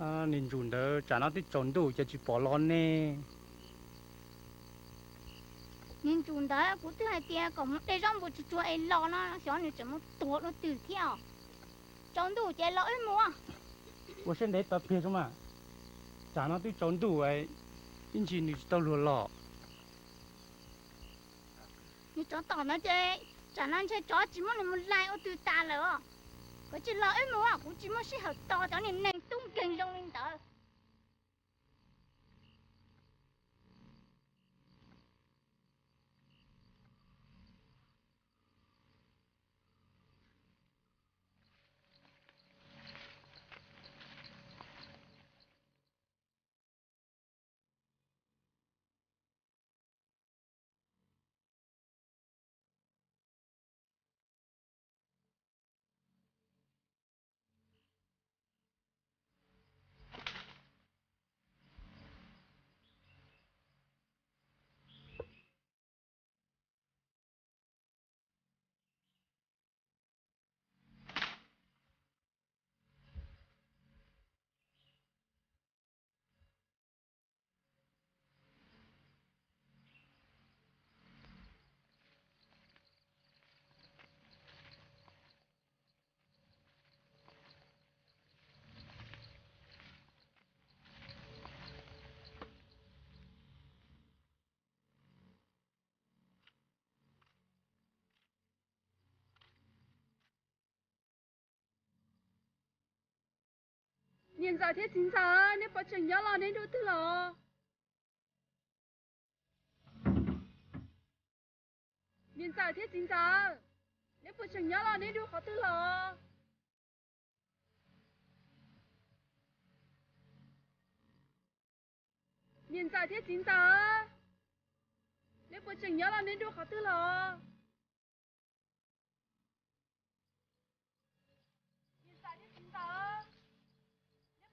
Niag ntsuj ntawd tsam no twb tsaus ntuj ces tsis pom los ne. Niag ntsuj ntawd kuv twb hais tias kom mus de zaub npua tsuag tsuag es los no, xyov nws tseem mus tuag dua twg thiab. Tsaus ntuj ces los wb mus. Ua siab ntev tau pliag xwb mas, tsam no twb tsaus ntuj, ib ntsis nws tsis tau luag los. Nws tsov tom ntawd ces tsam no ntshe tsov tsis muab nws mus laig ua twg tas lawm os. Koj cia li los wb mus, kuv tsis muaj sij hawm tos cov niag neeg tub nkeeg zoo li ntawd. Niam ntxawm thiab txiv ntxawm, neb puas tseem nyob los neb dua twg los? Niam ntxawm thiab txiv ntxawm, neb puas tseem nyob los neb dua qhov twg los? Niam ntxawm thiab txiv ntxawm, neb puas tseem nyob los neb dua qhov twg los? Niam ntxawm thiab txiv ntxawm,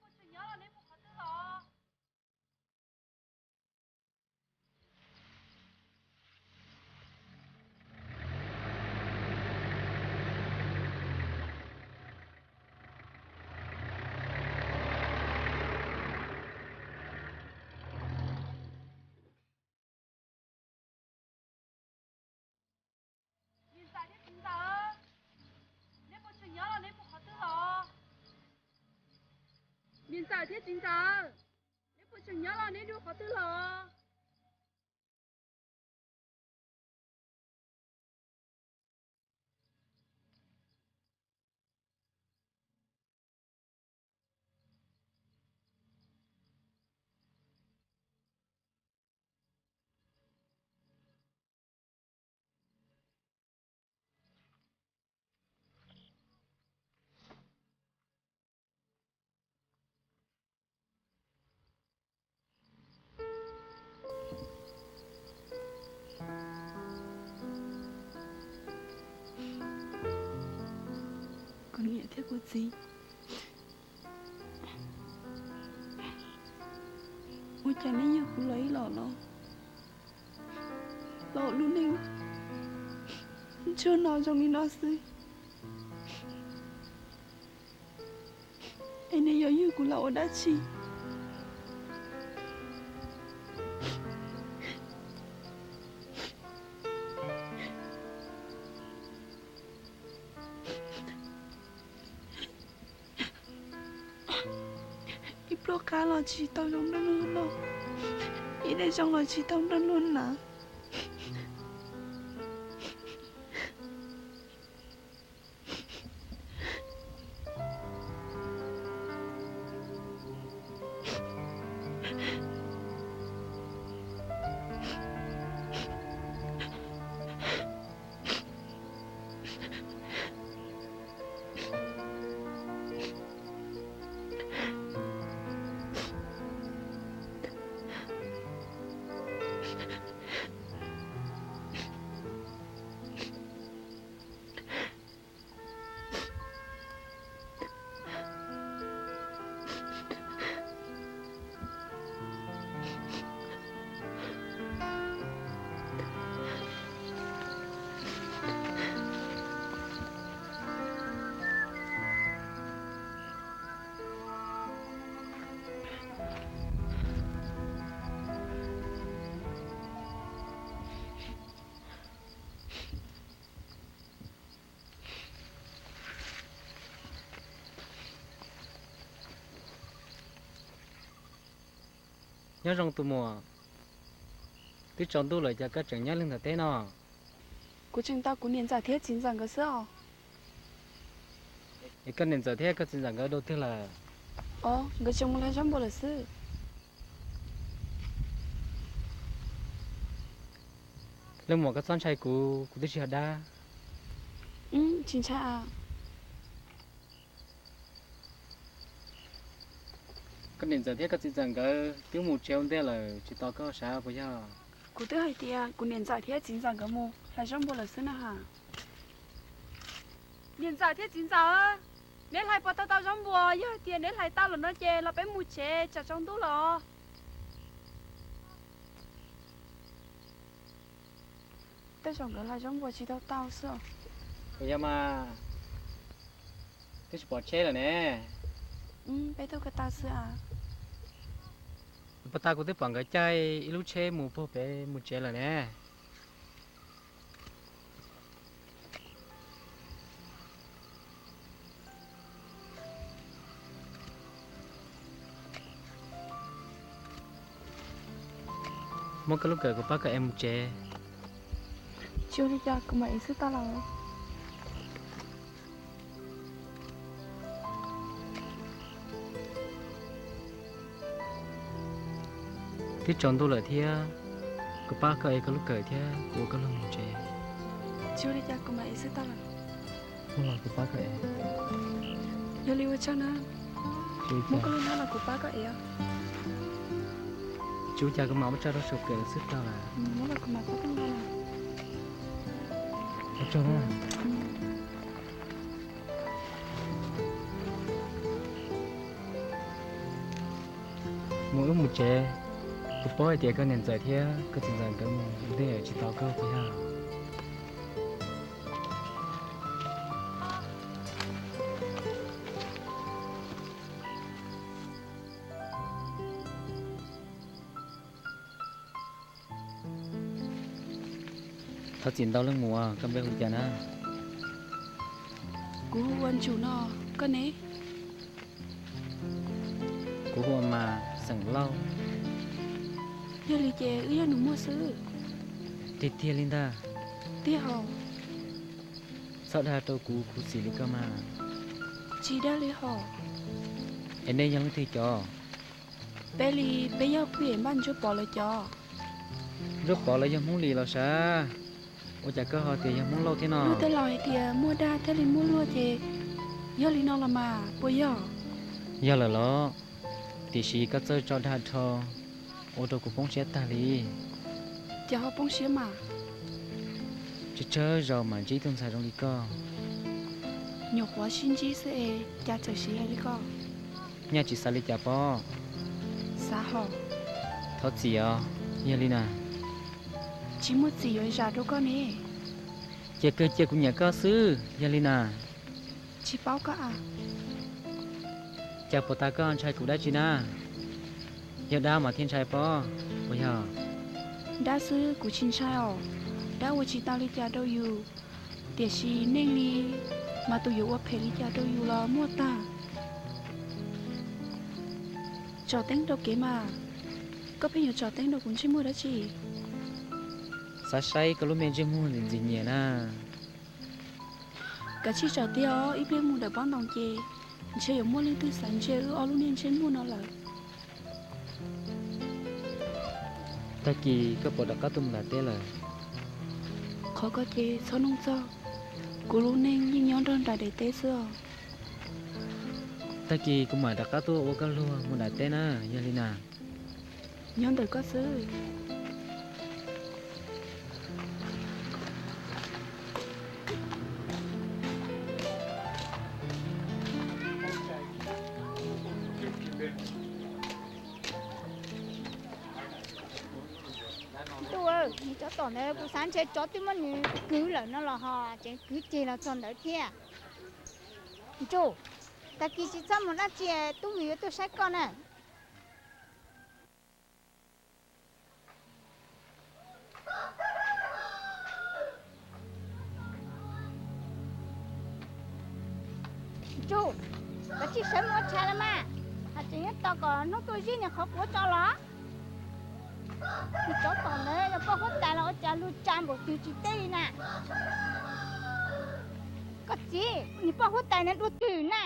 neb puas tseem nyob los neb dua qhov twg los? Niam ntxawm thiab txiv ntxawm, neb puas tseem nyob los neb dua qhov twg los? Niam ntxawm thiab txiv ntxawm, neb puas tseem nyob los neb dua qhov twg los? Kuv niam thiab kuv txiv, ua cas neb yug kuv los ib los los, los lub neej ntsuag no zoo li no xwb? Es neb yuav yug kuv los ua dab tsi? Ib pluag qab los tsis tau zoo nplua nuj no, ib daim zoo los tsis tau nplua nuj na. Nyob zoo tus muam, twb tsaus ntuj lawm cas koj tseem nyob leej ntawm teb no? Kuv tseem tos kuv niam ntxawm thiab txiv ntxawm nkawd xwb os. Es koj niam ntxawm thiab koj txiv ntxawm nkawd dua twg lawm? Os, nkawd tseem mus hlais zaub npua lawm xwb. Leej muam, koj txhob ntshai kuv, kuv twb tsis yog dab. Tsis ntshai. Koj niam ntxawm thiab koj txiv ntxawm nkawd twb mus tsev ua ntej lawm, tsis tos koj sav puas yog? Kuv twb hais tias kuv niam ntxawm thiab txiv ntxawm nkawd mus hlais zaub npua lawm xwb na has. Niam ntxawm thiab txiv ntxawm, neb hlais puas tau tau zaub npua? Yog hais tias neb hlais tau lawm no ces los peb mus tsev, tsam tsaus ntuj lawm os. Tej zaum nkawd hlais zaub npua tsis tau tau xwb. Puas yog mas, twb tsis pom tsheb lawm ne. Peb tuaj ko taw xwb. Puag ta kuv twb pom nkawd caij ib lub tsheb mus puag pem mus tsev lawm ne. Muab koj lub kawm kuv pab koj ev mus tsev. Tsis ua li cas, kuv mam ev xwb tau lawm. Twb tsaus ntuj lawm thiab, kuv pab koj ev koj lub kawm thiab kuv ua koj luag mus tsev. Tsis ua li cas, kuv mam ev xwb tau lawm. Muab los kuv pab koj ev. Yog li ua tsaug na. Muab koj lub hnab los kuv pab koj ev. Tsis ua cas, kuv mam muab tso rau saum kawm xwb tau lawm. Muab los kuv mam pab koj nqa los. Ua tsaug na. Mus wb mus tsev, kuv paub hais tias koj niam ntxawm thiab koj txiv ntxawm nkawd mus ua ntej tsis tos koj puas yog? Thov txim ntau leej muam, koj npe hu li cas na? Kuv hu ua Ntsum no, koj ne? Kuv hu ua Mas xeem Lauj. Yog li ces wb yog nus muag xwb. Tiag tiag li ntag? Tiag hos. Txhob dag rau kuv khuv xim li koj mas. Tsis dag li hos. Es nej yog leej twg cov? Peb li, peb yog phwj yem npaj Ntsuab Pov lawv cov. Ntsuab Pov lawv yog Hmoob Lis los sav? Ua cas koj ho tias yog Hmoob Lauj thiab no? Luag tej laus hais tias muaj dag thiaj li muaj luag ces yog li no los mas puas yog? Yog lawm los, tiam sis koj txawj tso dag rho ua rau kuv poob siab tag li. Ces ho poob siab mas. Tsawg tsawg zaus mam ntsib ib tug ntxhais zoo li koj. Nyuam qhuav sib ntsib xwb es cas txawm siv hais li koj? Nyaj tsis xav li cas pob. Xav hos. Thov txim os, yog li na. Tsis muaj txim yuav zam rau koj ne. Cia kawg, cia kuv nyiam koj xwb, yog li na. Tsis paub koj a. Cas puas tas koj ntshai kuv dab tsi na? Yog dab mas thiaj ntshai pob, puas yog? Dab xwb kuv tsis ntshai os. Dab ua tsis tau li cas rau yus, tiam sis neeg li mas tus yuav ua phem li cas rau yus los muaj tag. Tsom teeb rau kev mas, koj pheej yuav tsom teeb rau kuv ntsej muag dab tsi? Xav saib koj lub me ntsej muag ntxim ntxim nyiam na. Kav tsij tsom tiag os, ib pliag mus dawm pob ntoos ces ntshe yuav muaj leej twg xav ntsia wb ob lub niag ntsej muag no lawm. Tag kis koj puas rov qab tuaj mus nram teb lawm? Qhov ko ces txhob nug txog, kuv lub neej yeej nyob nrog nram daim teb xwb os. Tag kis kuv mam rov qab tuaj ua koj luag mus nram teb na, yog li na. Nyob ntawm koj xwb. Ntuj, nws tsov tom ntawd kuv xav ntshe tsov twb muab nws kwv lawm no los ho tseem kwv ceg los txog ntawd thiab. Ntsuj, tag kis tsis txhob mus dab tsi, tub vim yuav tuaj saib koj na. Ntsuj, koj tsis sawv mus ua tshais los mas, hos tseem yuav tos kom hnub tuaj zib niag qhov quav tso los. Tus tsov tom ntawd yog poj huab tais los ua cas lug tsa npaum twg tsis teb li na? Koj txiv, niag poj huab tais na dua twg na?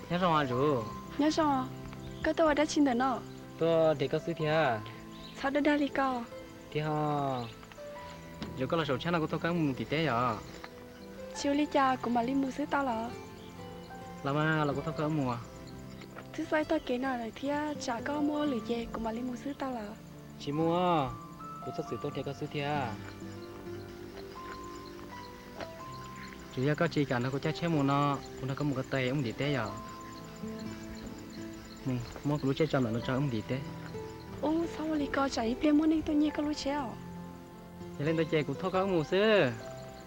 Nyob zoo os Zuj. Nyob zoo. Koj tuaj ua dab tsi ntawm no? Tuaj nrhiav koj xwb thiab. Txhob dag dag li ko. Tiag ho. Yog koj los saum tshab no kuv thauj koj mus tim teb yom? Tsis ua li cas, kuv mam li mus xwb tau los? Los mas, los kuv thauj koj mus. Twb txog ib tog kev no lawm thiab, tsam koj muaj hauj lwm ces kuv mam li mus xwb tau los? Tsis muaj, kuv txhob txwm tuaj nrhiav koj xwb thiab. Tsuas yog koj tsis kam nrog kuv caij tsheb mus no, kuv nrog koj mus ko taw wb mus ntim teb yom? Mus muab kuv lub tsheb tso ntawm no tso wb mus ntim teb. Ub, txhob ua li ko, tsam ib pliag muaj neeg tuaj nyiag koj lub tsheb os. Yog li ntawd ces kuv thauj koj wb mus xwb,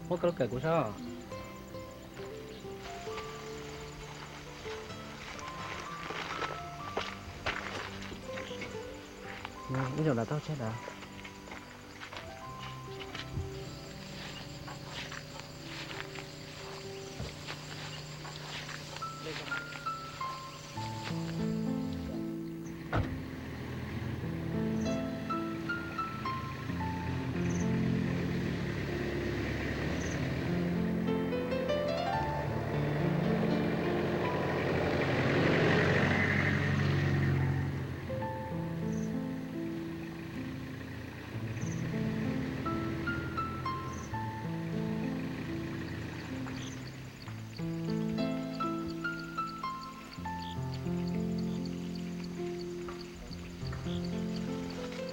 muab koj lub kawm kuv saib. Ib zaug nram taug tsheb ntawd.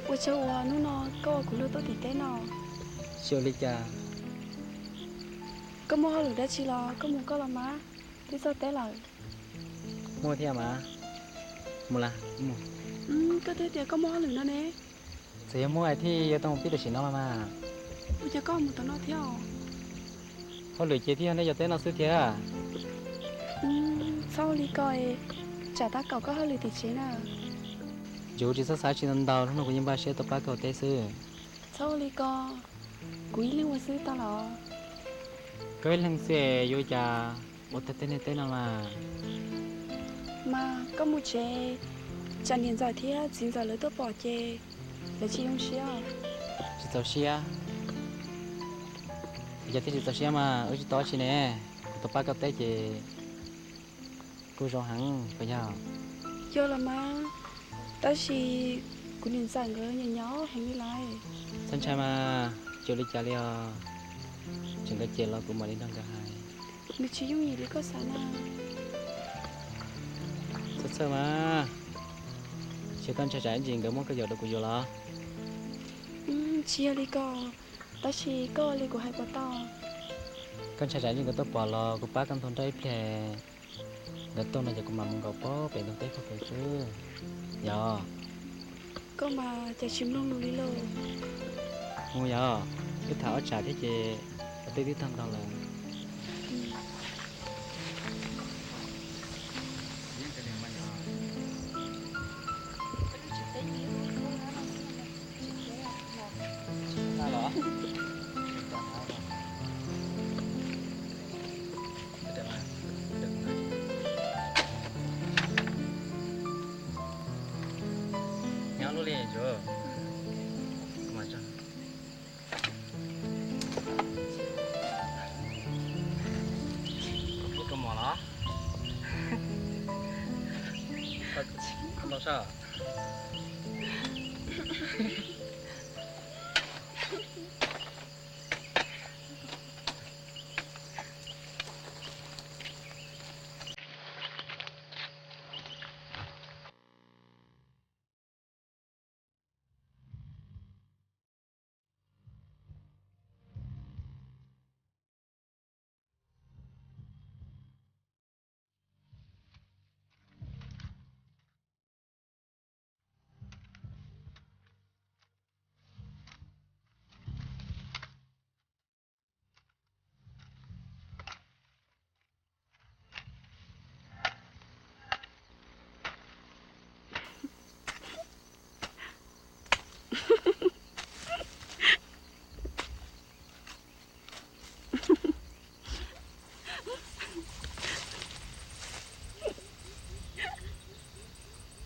Ua tsaug uas hnub no koj ua kuv luag tuaj tim teb no. Tsis ua li cas. Koj muaj hauj lwm dab tsi los koj mus koj los mas, twb txog teb lawm. Muaj thiab mas. Mus las, mus. Koj twb tias koj muaj hauj lwm no ne. Txawm yog muaj es thiaj yuav tau mus pib tam sim no mas mas. Ua cas koj mus tom no thiab os? Hauj lwm ces thiaj yog nej cov teb no xwb thiab. Txhob ua li ko, tsam tab kaum koj hauj lwm tim tsev na. Yus tsis txhob xav tsis ntau ntau, hnub no kuv yeej npaj siab tuaj pab koj ua teb xwb. Txhob ua li ko, kuv ib leeg ua xwb tau los? Koj ib leeg xwb es yuav ua cas ua tau tej niag teb no mas? Mas koj mus tsev, tsam niam ntxawm thiab txiv ntxawm lawv tuaj pom ces lawv tsis zoo siab. Tsis txaus siab? Yog thiaj tsis txaus siab mas wb tsis tau dab tsi ne, kuv tuaj pab koj teb ces kuj zoo heev puas yog? Yog los mas, tab sis kuv niam ntxawm nkawd nyob nyob heev li lawm. Txhob ntshai mas, tsis ua li cas li os. Tseem nkawd cem los kuv mam li nrog nkawd hais. Nws tsis yooj yim li koj xav na. Txhob txhawj mas, tsis koj ntshai tsam ib ntsis nkawd muab koj yaum rau kuv yuav los? Tsis yog li ko, tab sis koj ua li kuv hais puas tau? Koj ntshai tsam ib ntsis nkawd tuaj pom los kuv pab koj ntog nroj ib pliag, nkawd tuaj no ces kuv mam mus nkaum pem ntug teb puag pem xwb. Yog. Koj mas cas tsis mloog lus li lauj. Mus yog, wb tham ob tsam thiab ces ua teb twb tag nrho lawm. Nyob lub li ntsuav. Lub kaus mom los? Koj los sab.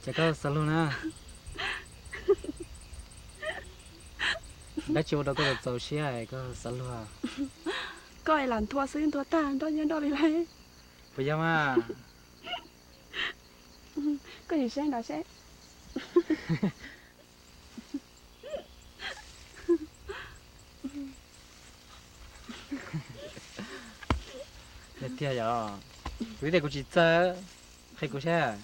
Ces koj xav luag na. Dab tsi ua rau koj txaus siab koj xav luag? Koj es lam nthua xwb, nthua tag nroj nyob nroj li lauj. Puas yog mas? Koj sim saib nrad seb. Tiag yog, kuv tias kuv tsis txawj, qhia kuv saib.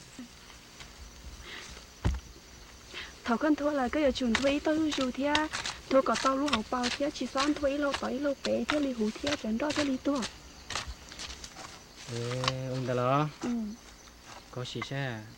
Thaum koj nthua lawm koj yuav tsum nthua ib tauj zuj zus thiab, nthua kom tau lub hauv paus thiab tsis txhob nthua ib lauj tod ib lauj pem thiaj li huv thiab cov nroj thiaj li tuag. Ua li ntawd los? Koj sim saib.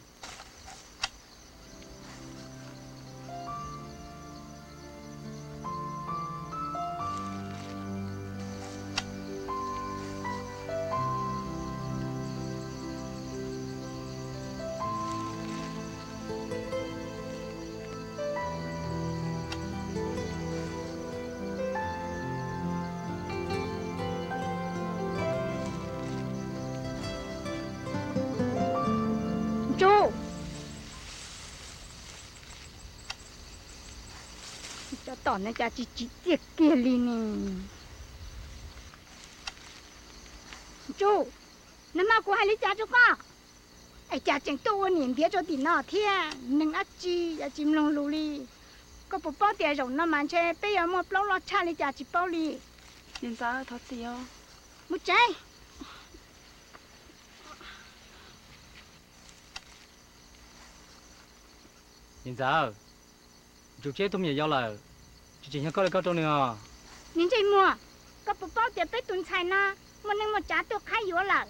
Ntsuj, cov tom no cas tsis tsim txiaj kiag li ne? Ntsuj, nag hmo kuv hais li cas rau koj? Es cas tseem tuaj ua niam ntiav rau tim no thiab? Neeg dab tsi yuav tsis mloog lus li? Koj puas paub tias zaum no mas ntshe peb yuav muaj plaub loj tshaj li cas tsis paub li? Niam ntxawm, thov txim os. Mus tsev. Niam ntxawm, Ntsuj tseb tug me nyuam yau lawm, tsis tseem yog koj li koj rau nws os. Niag ntsej muag, koj puas paub tias peb tus ntxhais no muaj neej muaj tsav tuaj qhaib yuav lawm?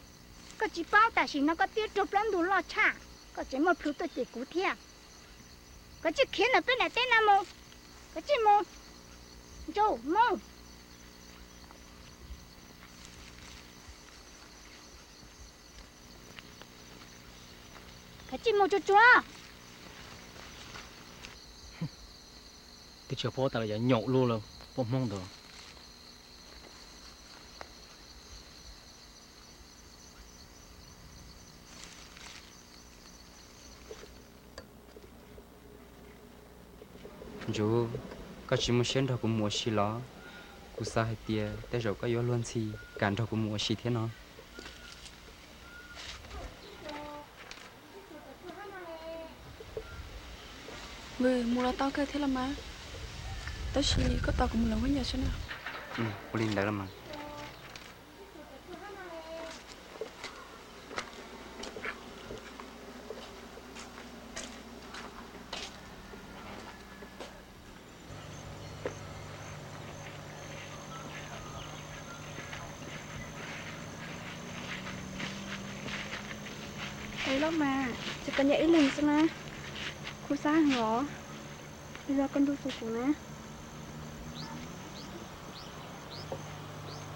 Koj tsis paub tam sim no koj twb raug plaub ntug loj tshaj, koj tseem muaj plhus tuaj cem kuv thiab. Koj tsij khiav ntawm peb daim teb no mus, koj tsij mus. Ntsuj, mus. Koj tsij mus tsuag tsuag. Twb tsis paub tas li, yog nyaum luaj lawm poj Hmoob ntawd. Ntsuj, koj tsis muaj siab nrog kuv mus ua si los? Kuv xav hais tias tej zaum koj yuav luag ntxhi kam nrog kuv mus ua si thiab no. Mus los tau kawg thiab los mas, tab sis koj tos kuv mus lawv huab cua saib na. Ua li ntawd los mas. Loj mas, ces koj nyob ib leeg xwb na, kuv xav heev os. Yog koj ntuj txug kuv na,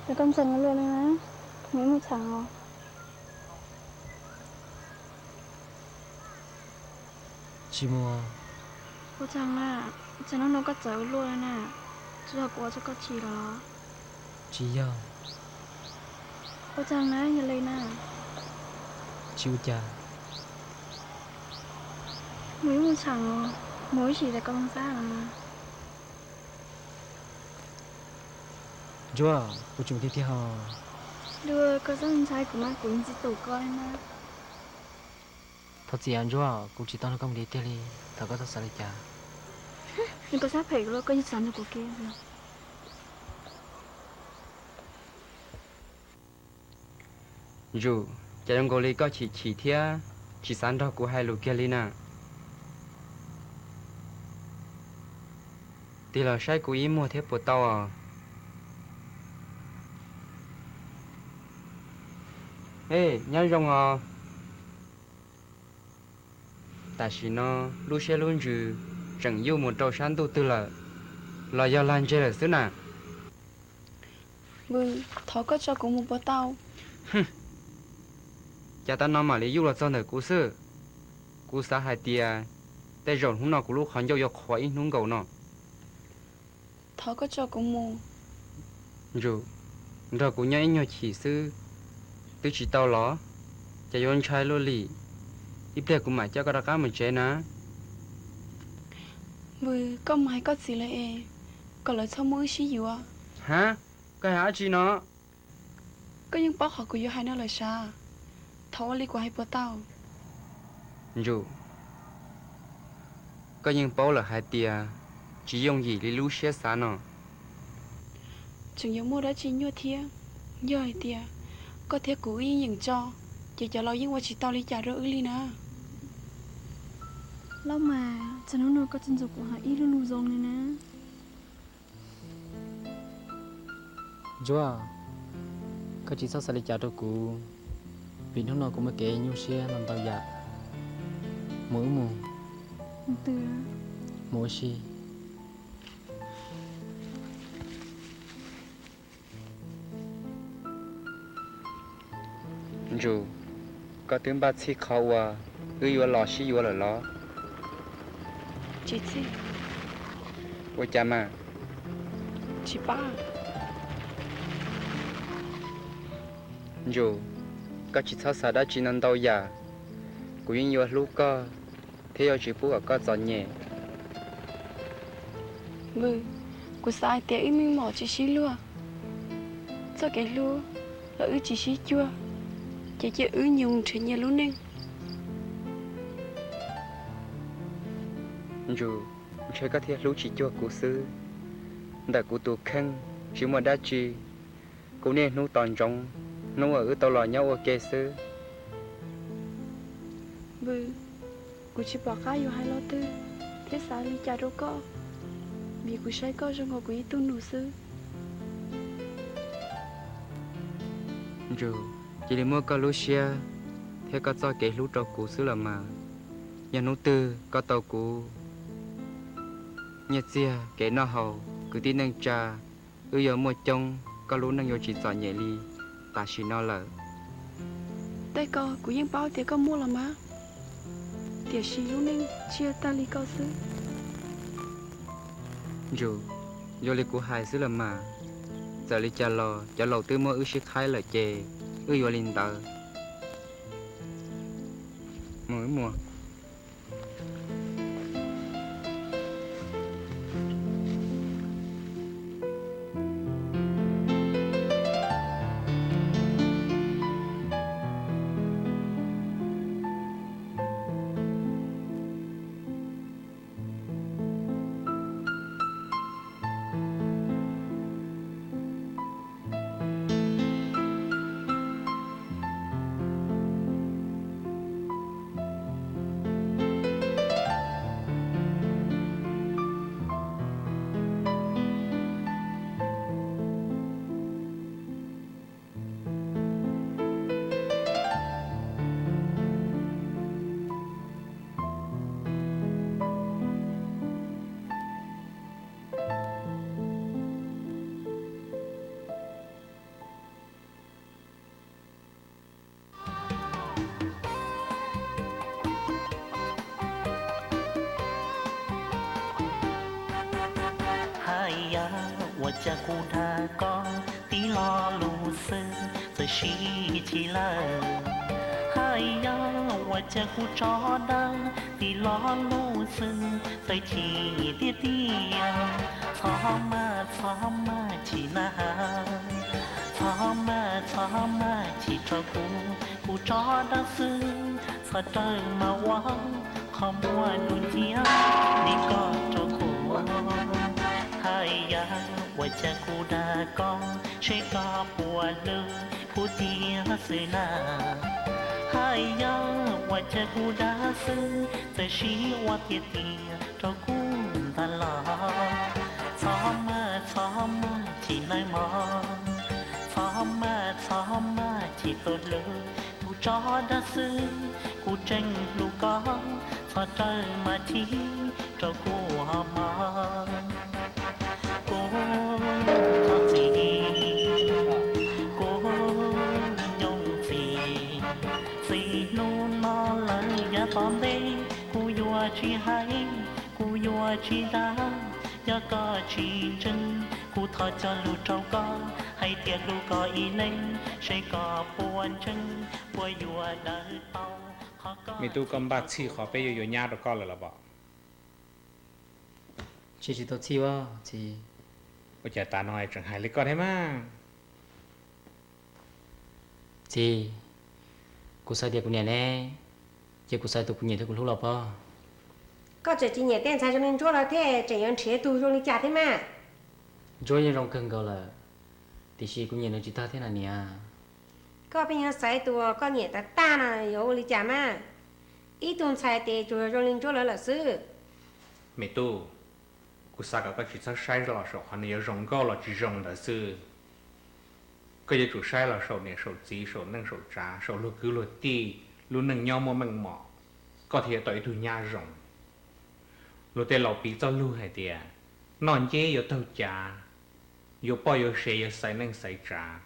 ces koj ntseeg luaj li na, nws mus txheem os. Tsis mus. Ua tsaug na, txog hnub no koj txawv luaj li na, tsis yog kuv ua rau koj chim los? Tsis yog. Ua tsaug na, yog li na. Tsis ua cas. Mus ib mus txheem os, mus ib sim ces koj mus xab os. Ntsuag, kuv tsum tiag tiag os. Dua, koj txhob ntshai kuv mas, kuv yeej tsis tum koj li na. Thov txim Ntsuag, kuv tsis tau nrog koj mus tiag tiag li, thov koj txhob xav li cas. Nws koj sab phem los koj yeej xav nrog kuv kiag. Ntsuag, cas zoo nkaus li koj chim chim thiab tsis xav nrog kuv hais lus kiag li na. Tig los saib kuv ib muag thiab puas tau os? Ej, nyob zoo os. Tam sim no lub siab lub ntsws tseem yuj mus rau sab ntuj twg lawm, los yog lag ntseg lawm xwb na. Thov koj tso kuv mus puas tau? Cas tam no mam li yuj los txog ntawm kuv xwb. Kuv xav hais tias tej zaum hnub no kuv lub qhov ncauj yuav qhuav ib hnub nkaus no. Thov koj tso kuv mus. Ntsuag, nrog kuv nyob ib nyuag chim xwb twb tsis tau los? Cas yuav ntshai luaj li? ib pliag kuv mam coj koj rov qab mus tsev na. Vwm, koj mus hais koj txiv lawv es kom lawv txhob muab wb sib yuav. Hab, koj hais dab tsi no? Koj yeej paub qhov kuv yuav hais no lawm sav, thov ua li kuv hais puas tau? Ntsum, koj yeej paub lawm hais tias tsis yooj yim li lub siab xav no. Tseem yuav muaj dab tsi nyuaj thiab, yog hais tias koj thiab kuv wb yeej yeem tso, ces cov laus yeej ua tsis tau li cas rau wb li na. Lauj mas, txog hnub no koj tsis ntxuav kuv hais ib lub lus zoo li na. Ntsuag, koj tsis txhob xav li cas rau kuv, vim hnub no kuv muaj kev nyuaj siab ntau yam. Mus wb mus. Mus ua si. Ntsum, koj twb npaj txhij qhov uas wb yuav los sib yuav lawm los? Tsis txhij. Ua cas mas? Tsis pab. Ntsum, koj tsis txhob xav dab tsi no ntau yam, kuv yeej yuav hlub koj thiab yuav tsis pub kom koj txom nyem. Vwm, kuv xav hais tias wb meej mom tsis sib luag, txoj kev hlub los wb tsis sib cuag, ces cia wb nyoog nrhiav nyias lub neej. Ntsum, ntshe koj thiaj hlub tsis cuag kuv xwb. Ntawm kuv tus kheej tsis muaj dab tsi, kuv niaj hnub tos ntsoov hnub uas wb tau los nyob ua ke xwb. Vwm, kuv tsis pom qab yuav hais lo twg thiab xav li cas rau koj, vim kuv saib koj zoo nkaus kuv ib tug nus xwb. Ntsum, cia li muab koj lub siab thiab koj txoj kev hlub rau kuv xwb los mas. Yog hnub twg koj tau kuv nyiaj txiag kev noj haus, kwv tij neej tsa, wb yuav muaj coob, koj lub neej yuav tsis txom nyem li tam sim no lawm. Tej ko kuv yeej paub tias koj muaj los mas, tiam sis lub neej tsis yog tag li koj xwb. Ntsum, yuav li kuv hais xwb los mas. Txawm li cas los cov laus twb muab wb sib qhaib lawm ces wb yuav li ntawd. Mus wb mus. Hais yog ua cas kuv dag koj tib lo lus xwb txawm sib chim lawm. Hais yog ua cas kuv tso dag tib lo lus xwb txawm chim tiag tiag. Txhob maj txhob maj chim na, txhob maj txhob maj chim rau kuv, kuv tso dag xwb txhob rawm mas ua qhov muag dub nciab li koj rau kuv. Hais yog ua cas kuv dag koj seb koj puas hlub kuv tiag xwb na. Hais yog ua cas kuv dag xwb txawm sib ua tiag tiag rau kuv ntag los. Txhob maj txhob maj chim nawb mog, txhob maj txhob maj chim tau hlub, kuv tso dag xwb kuv tseem hlub koj, txhob rawm mas chim rau kuv ho mog. Kuv thov txim, kuv nyob txim, txij hnub no lawm yav tom ntej kuv yuav tsis hais, kuv yuav tsis dag. Yog koj tsis ntseeg kuv thov cog lus rau koj hais tias hlub koj ib leeg, seb koj puas ntseeg, puas yuav daws tau qhov Me tub, koj npaj txhij qhov peb yuav yuav nyab rau koj lawm los pom? Tsis, tsis tau txhij os txiv. Ua cas tas no tseem hais li koj thiab mas? Txiv, kuv xav tias kuv niam ne, ces kuv xav tus kuv nyiam thiab kuv hlub los pog. Koj tseem tsis nyiam tej ntxhais zoo li Ntsuab los thiaj tseem yuav nrhiav tus zoo li cas thiab mas? Ntsuab yeej zoo kawg nkaus lawm, tiam sis kuv nyiam nws tsis tag thiab na niam. Koj pheej yuav xaiv tus koj nyiam tas tag no yuav ua li cas mas? Ib tug ntxhais ces tsuas yog zoo li Ntsuab lawv lawm xwb. Me tub, kuv xav kom koj tsis txhob saib los saum qhov nws yuav zoo nkauj los tsis zoo ntawd xwb. Koj yuav tsum saib los saum niam saum txiv, saum neej saum tsav, saum luag kwv luag tij, lub neej nyob muaj meej mom, koj thiaj yuav tau ib tug nyab zoo. Luag tej laus piv txoj lug hais tias noj nceb yuav taug cav, yuav poj yuav sev yuav xaiv neej xaiv tsav.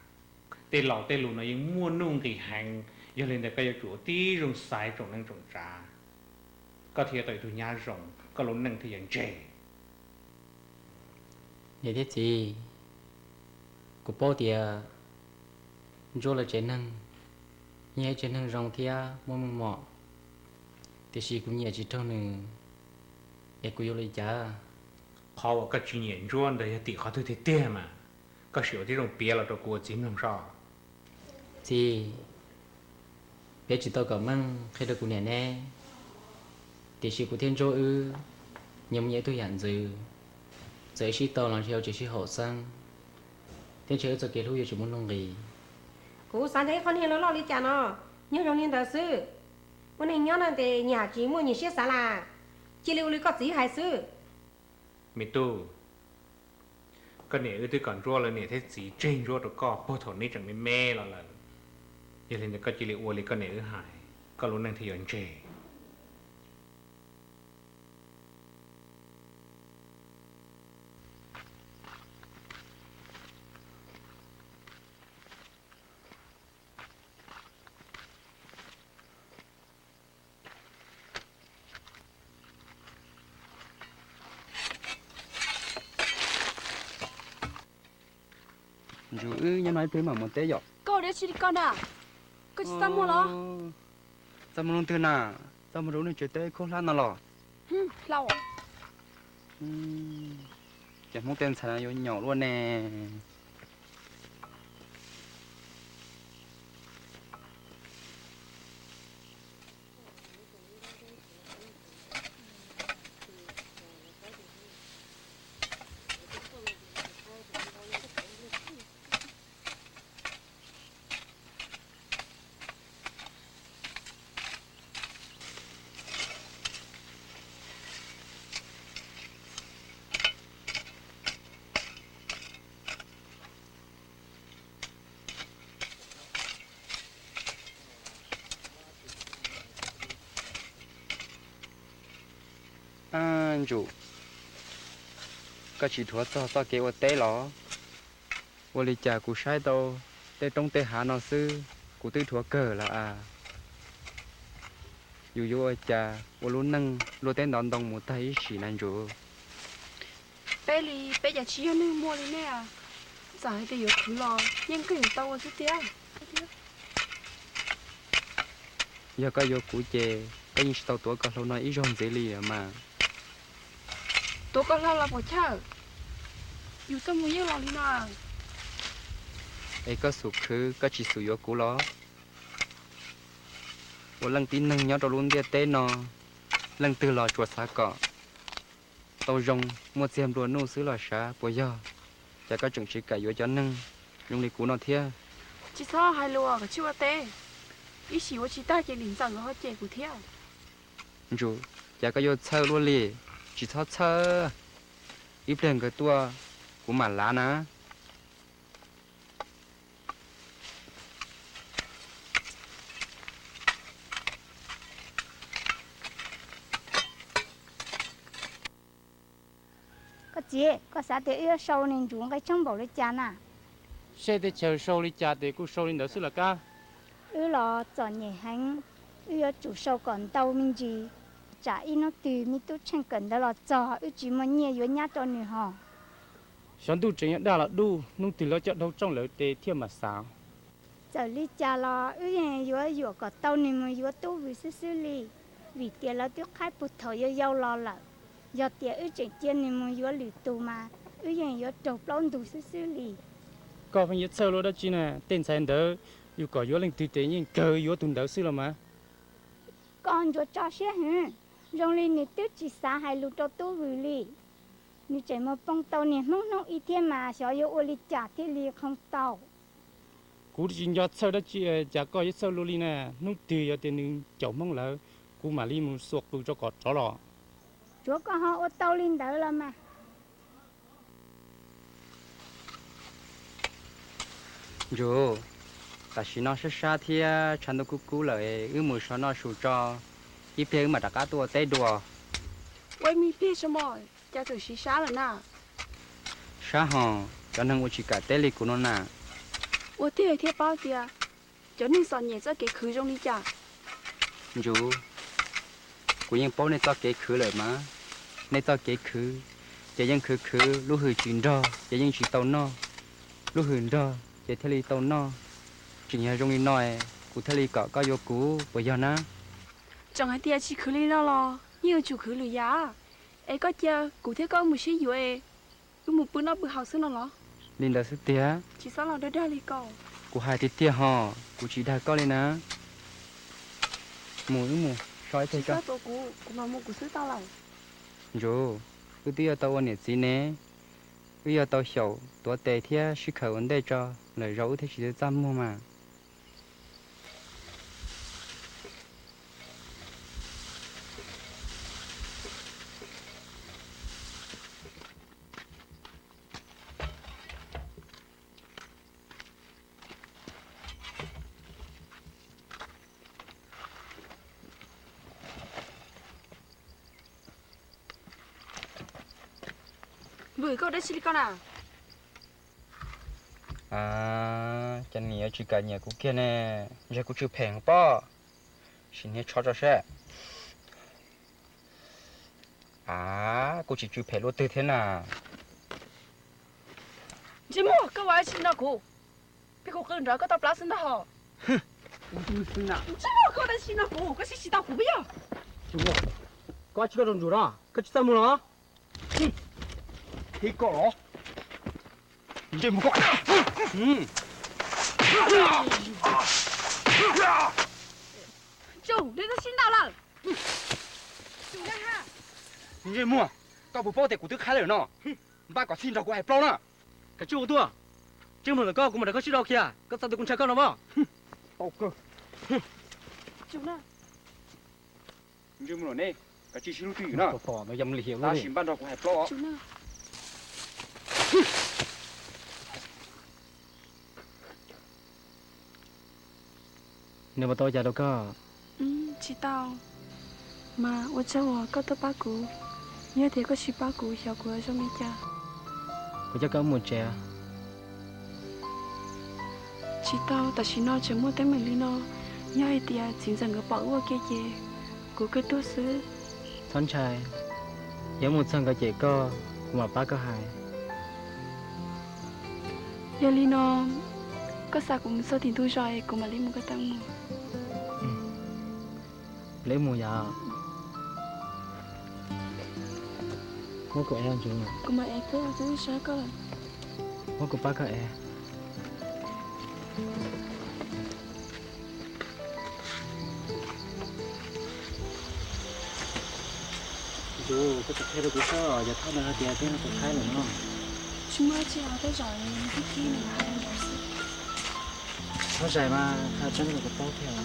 Tej laus tej lus no yeej muaj nuj nqis heev, yog li ntawd koj yuav tsum ua tib zoo xaiv tsoom neej tsoom tsav, koj thiaj yuav tau ib tug nyab zoo, koj lub neej thiaj yuav ntseg. Niam thiab txiv, kuv paub tias Ntsuab lawv tsev neeg yeej yog ib tsev neeg zoo thiab muaj meej mom, tiam sis kuv nyiam tsis raug nws, es kuv yuav ua li cas? Qhov uas koj tsis nyiam Ntsuab ntawd yog tim qhov twg tiag tiag mas? Koj sim ua tib zoo piav los rau kuv ua txiv mloog soj. Txiv, peb tsis tau kom Meej qhia rau kuv niam ne, tiam sis kuv thiab Ntsuab wb nyias muaj nyias ib tug yam ntxwv, txawm wb sib tau los ntshe yuav tsis sib haum xeeb, thiab ntshe wb txoj kev hlub yuav tsis muaj nuj nqis. Kuv xav ntshe ib qho niag loj loj li cas no, nyob zoo li ntawd xwb. Ua neej nyob no ces nyias tsis muaj nyias siab xav las, cia li ua li koj txiv hais xwb. Me tub, koj niam wb twb kom Ntsuab lawv niam thiab txiv tseg Ntsuab rau koj puag thaum neb tseem me me los lawm. Yog li ntawd koj cia li ua li koj niam wb hais, koj lub neej thiaj yuav ntseg. Ntsuag, wb nyob no ib pliag mam mus teb yom. Koj ua dab tsi li koj na? Koj tsis txaj muag los? Txaj muag leej twg na? Txaj muag rau lub niag tsev teb khaub hlab no los? Hlau. Ces Hmoob tej ntxhais no yuav nyaum luaj ne. Ab Ntsuag, koj tsis dhuav txog txoj kev ua teb los? Ua li cas kuv saib tau tej roob tej hav no xwb kuv twb dhuav kawg lawm as. Yus yuav ua cas ua lub neej luaj teb ntov ntoo mus tag ib sim na Ntsuag? Peb li peb cas tsis yog neeg muaj li nej, txawm hais tias yuav khwv los yeej kawg yuav tau ua xwb tiag. Yog koj yuav kuv ces koj yeej tsis tau tuav koj hlau no ib zaug ntxiv li mas. Tuav koj hlau los puas chawj? Yus txoj hmoo yeej los li no. Es koj xub khwv koj tsis xub yuav kuv los? Ua leej tib neeg nyob rau lub ntiaj teb no, leej twg los tsuas xav kom tau zoo, muaj txiag nplua nuj xwb los sav puas yog? Cas koj tseem tsis kam yuav cov neeg zoo li kuv no thiab? Tsis txhob hais lus kom tsis ua teb, ib sim ua tsis tag ces nim ntxawm nkawd ho cem kuv thiab. Ntsuag, cas koj yuav txhawj luaj li? Tsis txhob txhawj, ib pliag nkawd tuaj kuv mam lav na. Koj txiv, koj xav tias wb yuav sau niag Ntsuag nqe tshoob npaum li cas na? Seb teb chaws sau li cas ces kuj sau li ntawd xwb los kab. Wb los txom nyem heev, wb yuav tsum sau kom ntau me ntsis, tsam ib hnub twg me tub Tsheej kawm ntawv los txog wb tsis muaj nyiaj yuav nyab rau nws hos. Xyov ntuj tseem yuav dag los duj, hnub twg lawv coj dhau rooj lawm ces thiaj mam xav. Txawm li cas los wb yeej yuav yuam kom tau nws mus yuav tub Vwm xwb xwb li, vim tias lawv twb qhaib puag thaum yau yau los lawm. Yog tias wb tseem cia nws mus yuav lwm tus mas wb yeej yuav raug plaub ntug xwb xwb li. Koj pheej yuav txhawj luaj dab tsi na? Tej ntxhais ntawd yus kom yuav leej twg ces yeej kawg yuav tus ntawd xwb los mas. Koj ntsuas tso siab hwv, zoo li nws twb tsis xav hais lus rau tub Vwm li. Nws tseem mus poob tau niag Hmoob hnub ib thiab mas xyov yuav ua li cas thiaj li qhoo tau. Kuv tsis nco txhawj dab tsi, cas koj yuav txhawj luaj li na? Hnub twg yog tias nws caum Hmoob lawm, kuv mam li mus xuas qws rau kom rov los. Tsuav koj ho ua tau li ntawd los mas. Ntsum, tam sim no sab sab thiab tshav ntuj kub kub lawm, wb mus so noj su tso, ib pliag wb mam rov qab tuaj ua teb dua. Ua ib me pliag tso mog, cas txawm siv sab lawm na? Sab hos, cov neeg ua tsis kam teb li kuv no na. Ua tiag thiaj paub tias cov neeg txom nyem txoj kev khwv zoo li cas. Ntsum, kuv yeej paub nej txoj kev khwv lawm mas. Nej txoj kev khwv ces yeej khwv khwv, lub hws tsis nrog ces yeej tsis tau noj, lub hws nrog ces thiaj li tau noj. Tseem yog zoo li no, kuv thiaj li kom koj yuav kuv puas yog na? Tseem hais tias tsis khwv li no los yeej yuav tsum khwv lwm yam, es koj cia kuv thiab koj mus sib yuav es wb mus pw noj pw haus xwb no los? Li ntawd xwb tiag. Tsis txhob los dag dag li ko. Kuv hais tiag tiag hos, kuv tsis dag koj li na. Mus wb mus so ib teg tso. Tsis txhob tuav kuv, kuv mam mus kuv xwb tau lawm. Ntsum, wb twb yuav tau ua niam txiv ne, wb yuav tau xyaum tuav tes thiab sib khawm ua ntej tso, lwm zaus wb thiaj tsis txaj muag mas. Vwm, koj ua dab tsi li koj na? Ces nws yuav tsis kam nyiam kuv kiag ne, ntshe kuv tsw phem pob. Sim niag tsho tso seb. A, kuv tsis tsw phem luaj twg thiab na. Ntsej muag, koj ua dab tsi no kuv? Peb kuv qw nrov koj tau plab xwb ntag hos. Ntsej muag, koj ua dab tsi no kuv? Koj siab tsis tau kuv puas yog? Koj ua dab tsi koj rau Ntsum no? Koj tsis txaj muag los? Thib koj los. Ntsej muag koj. Ntsum, neb twb sib ntaus lawm. Ntsej muag, koj puas paub tias kuv twb qhaib lawm no? Npaj kom txhij nrog kuv hais plaub na. Kav tsij ua tuaj. Ntsej muag ntawm koj kuv mam rau koj sib rau kiag, koj txhob tus kuv ntshai koj no mas. Tau kawg. Ntsej muag ne, kav tsij sib hlub twj ywm na. Tab sis npaj nrog kuv hais plaub os. Nws puas tau ua cas rau koj? Tsis tau. Mas ua tsaug uas koj tuaj pab kuv. Yog tias koj tsis pab kuv xyov kuv yuav zoo li cas. Kuv coj koj mus tsev. Tsis tau, tam sim no tseem muaj teeb meem li no. Yog hais tias txiv ntxawm nkawd pom wb ua ke ces kuv kawg tuag xwb. Txhob ntshai, yuav mus txog nkawd cem koj, kuv mam pab koj hais. Yog li no, koj xa kuv mus txog tim ntug zos es kuv mam li mus koj taw mus. Leb mus yom. Muab kuv ev ntsuv. Kuv mam ev koj, twb sab koj lawm. Muab kuv pab koj ev. Ntsuv, koj tsis qhia rau kuv saib os, yog thaj no hais tias peb no kuv qhaib lawm no. Tsis muaj dab tsi os, tej zaum nws khib khib nws los hais li ntawd xwb. Txhob zais mas, qhia tseeb rau kuv paub thiab.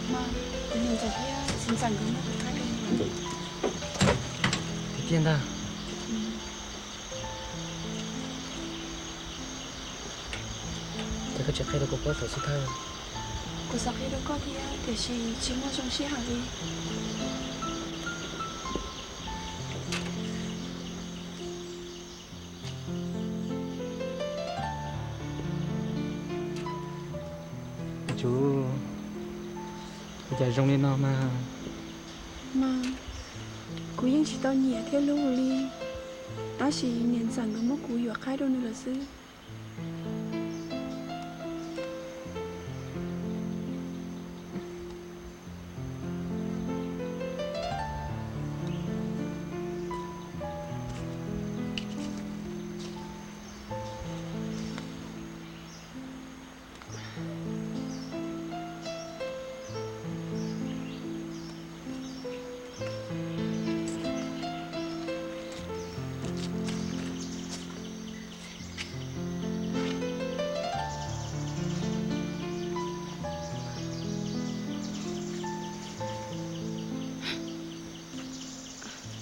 Mas, kuv niam ntxawm thiab txiv ntxawm nkawd muab kuv qhaib rau. Tiag tiag ntag. Ces koj tsis qhia rau kuv paub thaum xub thawj. Kuv xav qhia rau koj thiab tiam sis tsis muaj zoo sij hawm li. Ntsuv, ua cas zoo li no mas? Mas, kuv yeej tsis tau nyiam thiab hlub li, tab sis niam ntxawm nkawd muab kuv yuam qhaib rau nws lawm xwb.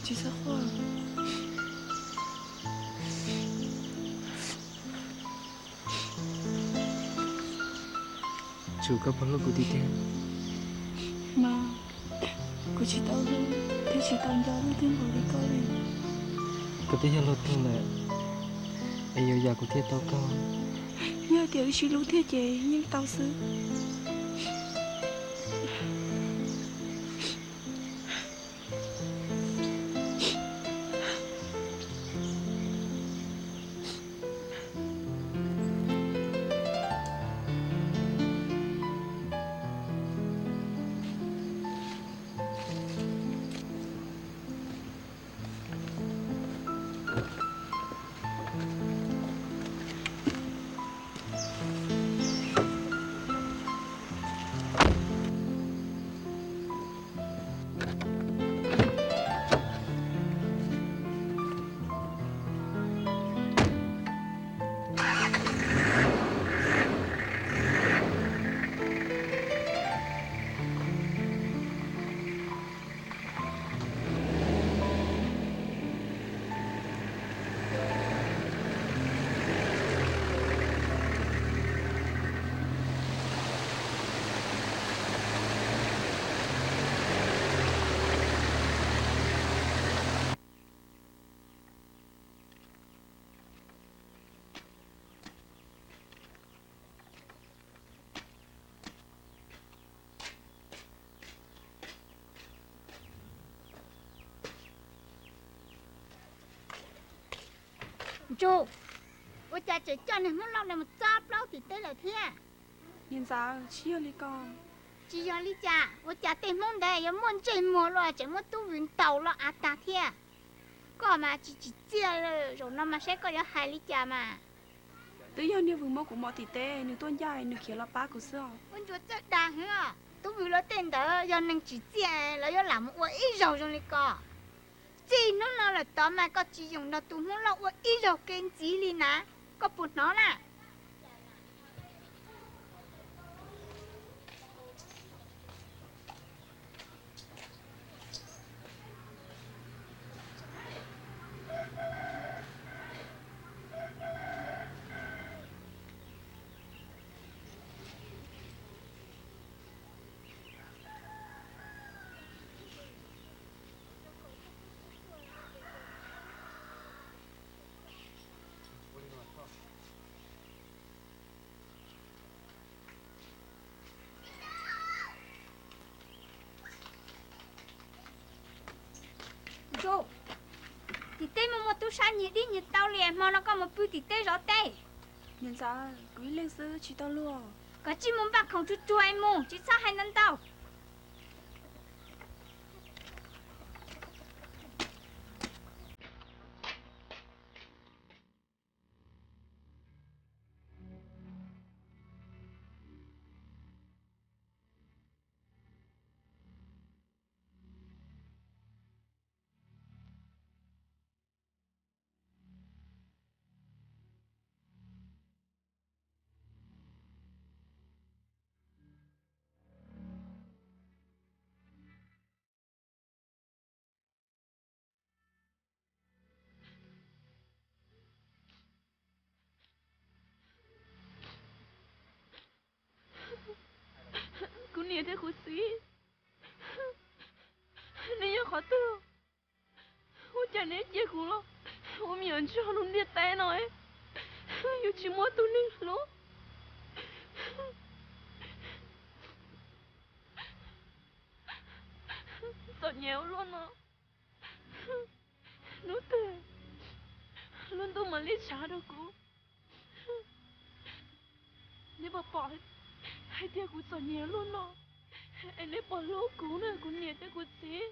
Tsis txhob quaj. Tsum koj puas hlub kuv tiag tiag? Mas, kuv tsis tau hlub thiab tsis tau nco leej twg npaum li koj li. Koj twb yog luag tug lawm, es yuav yam kuv thiaj tau koj. Yog tias wb sib hlub thiab ces yeej tau xwb. Ntsuj, ua cas tseem coj niag Hmoob Lauj ntawd mus txob plaub tim teb lawm thiab? Niam ntxawm, tsis yog li ko. Tsis yog li cas? Ua cas tej Hmoob ntawd yuav muaj ntsej muag los tseem muab tub Vwm ntaus los av tag thiab? Koj mas tsis tsim txiaj, zaum no mas saib koj yuav hais li cas mas. Twb yog niag Vwm muab kuv mos tim teb, nws tuaj ncaj nws khiav los pab kuv xwb os. Ua ntsuas txawj dag heev os. Tub Vwm lawv tej ntawd yog neeg tsim txiaj, lawv yuav lam mus ua ib zaug zoo li ko. Txij hnub no lawm tod mas koj tsis yoom nrog tus Hmoob Lauj ua ib zaug kev ntxiv li na, koj puas hnov na? Ntsuj, tim teb muaj muaj tub sab nyiag dib nyiag tau li, hmo no koj mus pw tim teb zov teb. Niam ntxawm, kuv ib leeg xwb tsis tau luag. Koj cia li mus npaj khoom tsuag tsuag es mus, tsis txhob hais ntau ntau. Kuv niam thiab kuv txiv, neb yog qhov twg? Ua cas neb cia kuv los ua me nyuam ntsuag lub ntiaj teb no, yuav tsis muaj tus neeg hlub? Txom nyem ua luaj no, hnub twg lub ntuj mam li tshav rau kuv. Neb puas pom hais tias kuv txom nyem ua luaj no, es neb puas hlub kuv na, kuv niam thiab kuv txiv?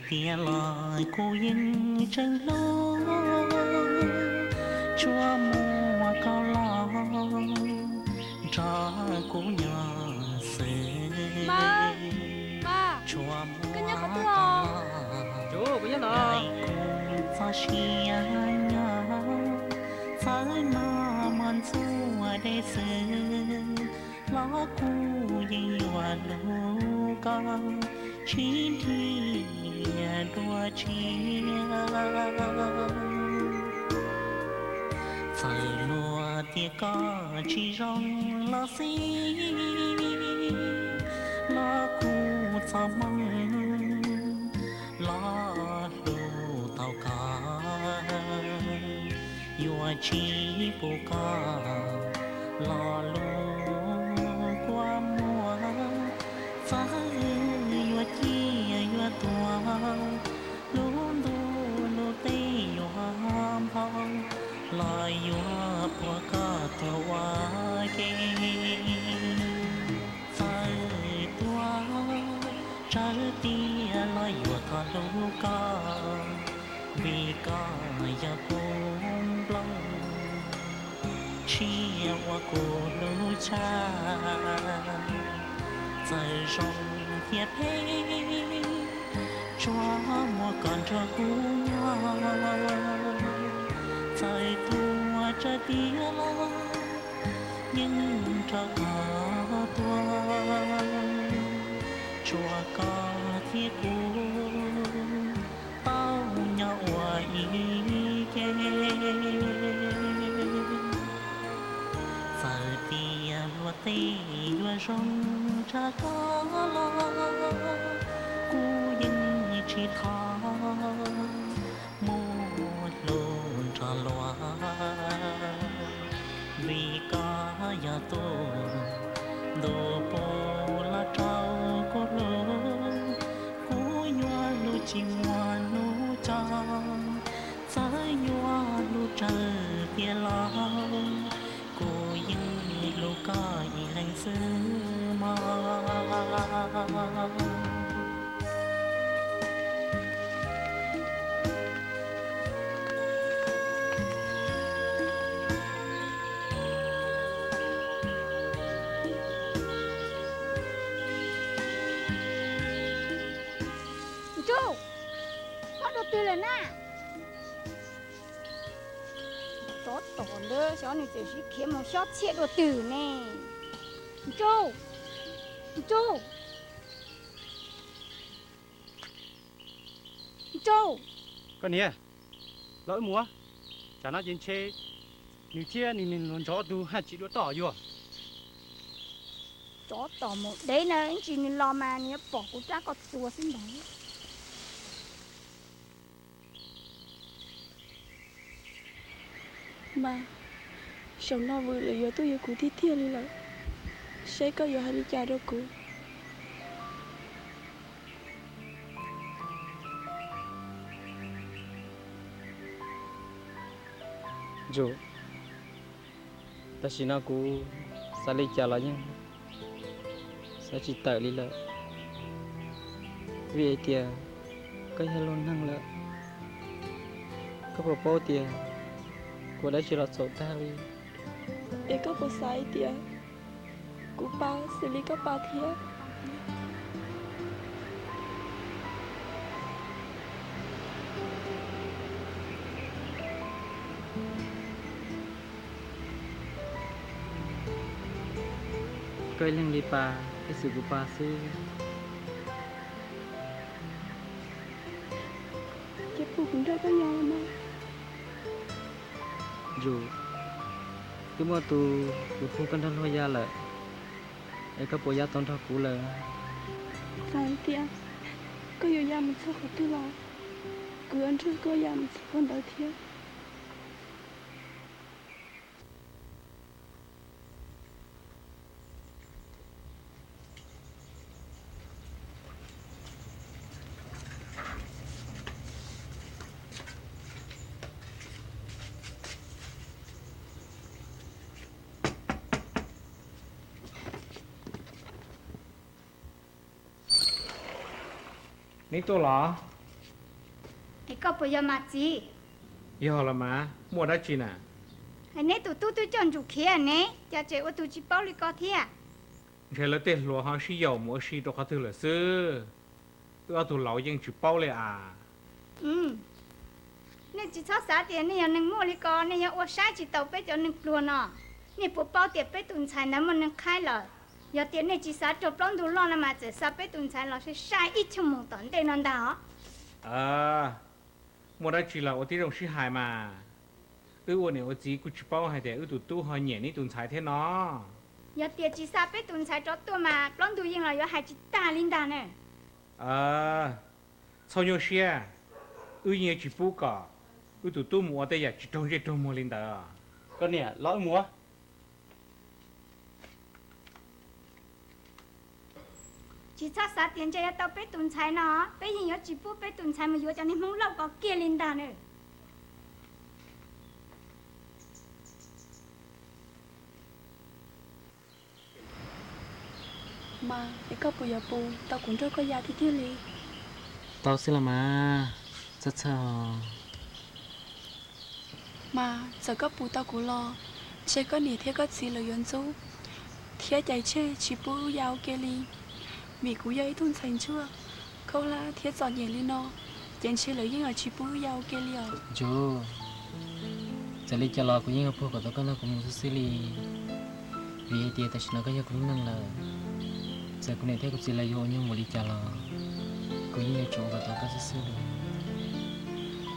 Tiam los kuv yeej tseem hlub, tsuas muaj koj los nrog kuv nyob xwb. Tsuas muaj koj los daim kuv txoj sia nyob, txawm no muaj ntxuav dej xwb los kuv yeej yuav hlub koj tsis nrhiav dua tshiab. Txawm luag tias koj tsis zoo los xij los kuv txoj hmoo los hlub tau koj. Yuav tsis pub koj lo lus kua muag, txawm yuav ciaj yuav tuag, lub ntuj lub teb yuav npau los yuav puag koj tuag ua ke. Txawm tuag tsawg tiag los yuav thov hlub koj, vim koj yog kuv nplooj, tsiaj uas kuv hlub tshaj. Txawm zoo thiab phem, tsuas muaj koj nrog kuv nyob. Txawm tuag tsawg tiag los yeej nrog koj tuag, tsuas koj thiab kuv tau nyob ua ib ke. Txawm tias luag tej yuav zoo tshaj koj los kuv yeej tsis thov muaj hlub nrog luag, vim koj yog tus ntuj puv los rau kuv hlub. Kuv yuav hlub tsis muaj hnub tso, txawm yuav hlub tsawg tiag los kuv yeej hlub koj ib leeg xwb mog. Ntsuj, koj dua twg lawm na? Tsov tom ntawd xyov nws tseem sib khiav mus xyob txhiaj dua twg ne. Ntsuj, Ntsuj, Ntsuj. Koj niam, los wb mus, tsam no ces ntshe nws thiab nws niag hluas nraug ob tug haj tsis dua toj yuav. Tsov tom mus deb na, ib tsam nws los mas nws yuav pom kuv rab koj txuas xwb ntag. Mas, zaum no Vwm lawv yuav tuaj yuav kuv tiag tiag li lawm, seb koj yuav hais li cas rau kuv. Ntsuj, tam sim no kuv xav li cas los yeej xav tsis tawm li lawm, vim hais tias koj yog luag neeg lawm, koj puas paub tias kuv dab tsi los txhaum tag li. Es koj puas xav hais tias kuv pa xws li koj pa thiab? Koj ib leeg li pa, ib xwm kuv pa xwb. Ces puas kuv nrog koj nyob los mas? Ntsuj, twb muaj tus kuv pub koj nrog luag ya lawm, es koj puas ya tau nrog kuv lawm? Txawm hais tias koj yuav ya mus txog qhov twg los kuv yuav nrog koj ya mus txog qhov ntawd thiab. Neb tuaj los? Koj puas yog mas txiv? Yog los mas, muaj dab tsi na? Neb tus tub twb coj ntsum khiav ne, cas tseem ua tus tsis paub li ko thiab? Ntshe lawv tej hluas ho sib yaum mus ua si rau qhov twg lawm xwb. Wb ob tug laus yeej tsis paub li as. Nej tsis txhob xav tias nej yog neeg muaj li ko nej yuav ua saib tsis taus peb cov neeg pluag no. Nej puas paub tias peb tus ntxhais ntawd muaj neeg qhaib lawm? Yog tias nej tsis xav raug plaub ntug loj no mas txawm xa peb tus ntxhais los sai sai ib choj moos tom ntej no ntag os. Muaj dab tsi los ua tib zoo sib hais mas. Wb ua niam ua txiv kuj tsis paub hais tias wb tus tub ho nyiam neb tus ntxhais thiab no. Yog tias tsis xa peb tus ntxhais rov tuaj mas plaub ntug yeej los yuav hais tsis tag li ntag na. Txhob nyuaj siab, wb yeej yuav tsis pub kom wb tus tub mus ua tej yam tsis raug ntsej raug muag li ntawd. Koj niam, los wb mus. Tsis txhob xav tias ntshe yuav tau peb tus ntxhais no, peb yeej yuav tsis pub peb tus ntxhais mus yuav cov niag Hmoob Lauj ko kiag li ntag na. Mas es koj puas yuav pus tau kuv nrog koj ya tiag tiag li? Tau xwb los mas, txhob txhawj. Mas txawm koj pus tau kuv los, ntshe koj niam thiab koj txiv lawv yuav ntxub thiab cais tseg tsis pub wb ya ua ke li. Vim kuv yog ib tug ntxhais ntsuag, khaub hlab thiab txom nyem li no, ces ntshe lawv yeej yuav tsis pub wb ya ua ke li os. Ntsuag, txawm li cas los kuv yeej yuav puag kom tau koj nrog kuv mus xwb xwb li. Vim hais tias tam sim no koj yog kuv lub neej lawm, txawm kuv niam thiab kuv txiv lawv yuav ua nyuag muam li cas los kuv yeej yuav tsum ua kom tau koj xwb xwb li.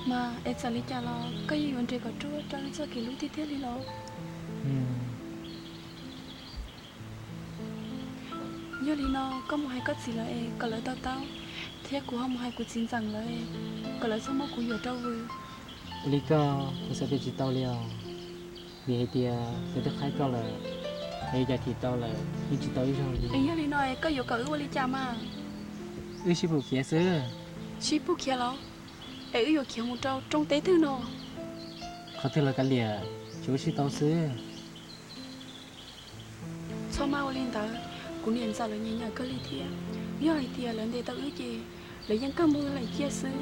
Mas es txawm li cas los koj yeej yuav nres kom ruaj rau wb txoj kev hlub tiag tiag li los? Yog li no koj mus hais koj txiv lawv es kom lawv to taub, thiab kuv ho mus hais kuv txiv ntxawm lawv es kom lawv txhob muab kuv yuam rau vwm. Ua li koj, kuv xav tias tsis tau li os, vim hais tias lawv twb qhaib koj lawm, es cas chim tau lawm yeej tsis tau ib zaug li. Es yog li no es koj yuav kom wb ua li cas mas? Wb sib pus khiav xwb. Sib pus khiav los? Es wb yuav khiav mus rau rooj teb twg no? Qhov twg los kav liam, tsuav wb sib tau xwb. Txhob maj ua li ntawd, kuv niam ntxawm lawv nyiam nyiam kawg li thiab. Yog hais tias lawv ntes tau wb ces lawv yeej kawg muab wb laim ciaj xwb.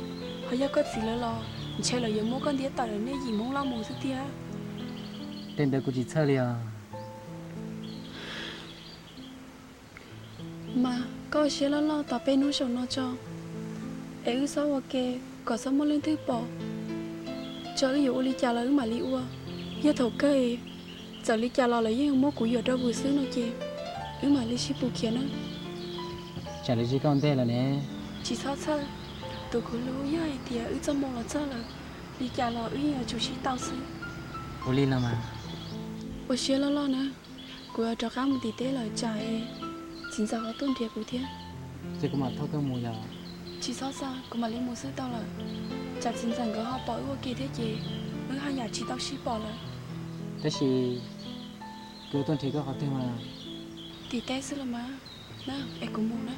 Ho yog koj txiv lawv los ntshe lawv yuav muab koj ntiab tawm lawm nej yim Hmoob Lauj mus xwb tiag. Tej ntawd kuv tsis txhawj li os. Mas koj ua siab loj loj tos peb hnub saum no tso, es wb txhob ua ke kom txhob muaj leej twg pom, tso wb yuav ua li cas los wb mam li ua. Yog thaum kawg txawm li cas los lawv yeej muab kuv yuam rau vwm xwb no ces wb mam li sib pus khiav na. Tsam lawv zij koj ntej lawm ne. Tsis txhob txhawj, tus kuv hlub, yog hais tias wb txoj hmoo los txog lawm, li cas los wb yeej yuav tsum sib tau xwb. Ua li los mas. Ua siab loj loj na, kuv yuav rov qab mus tim teb lawm tsam txiv ntxawm ho tuaj nrhiav kuv thiab. Ces kuv mam thauj koj mus yom. Tsis txhob txhawj, kuv mam li mus xwb tau lawm. Tsam txiv ntxawm nkawd ho pom wb ua ke thiab ces wb haj yam tsis tau sib pom lawm. Tab sis kuv tuaj nrhiav koj qhov twg mas? Tim teb xwb los mas. Na, es kuv mus na.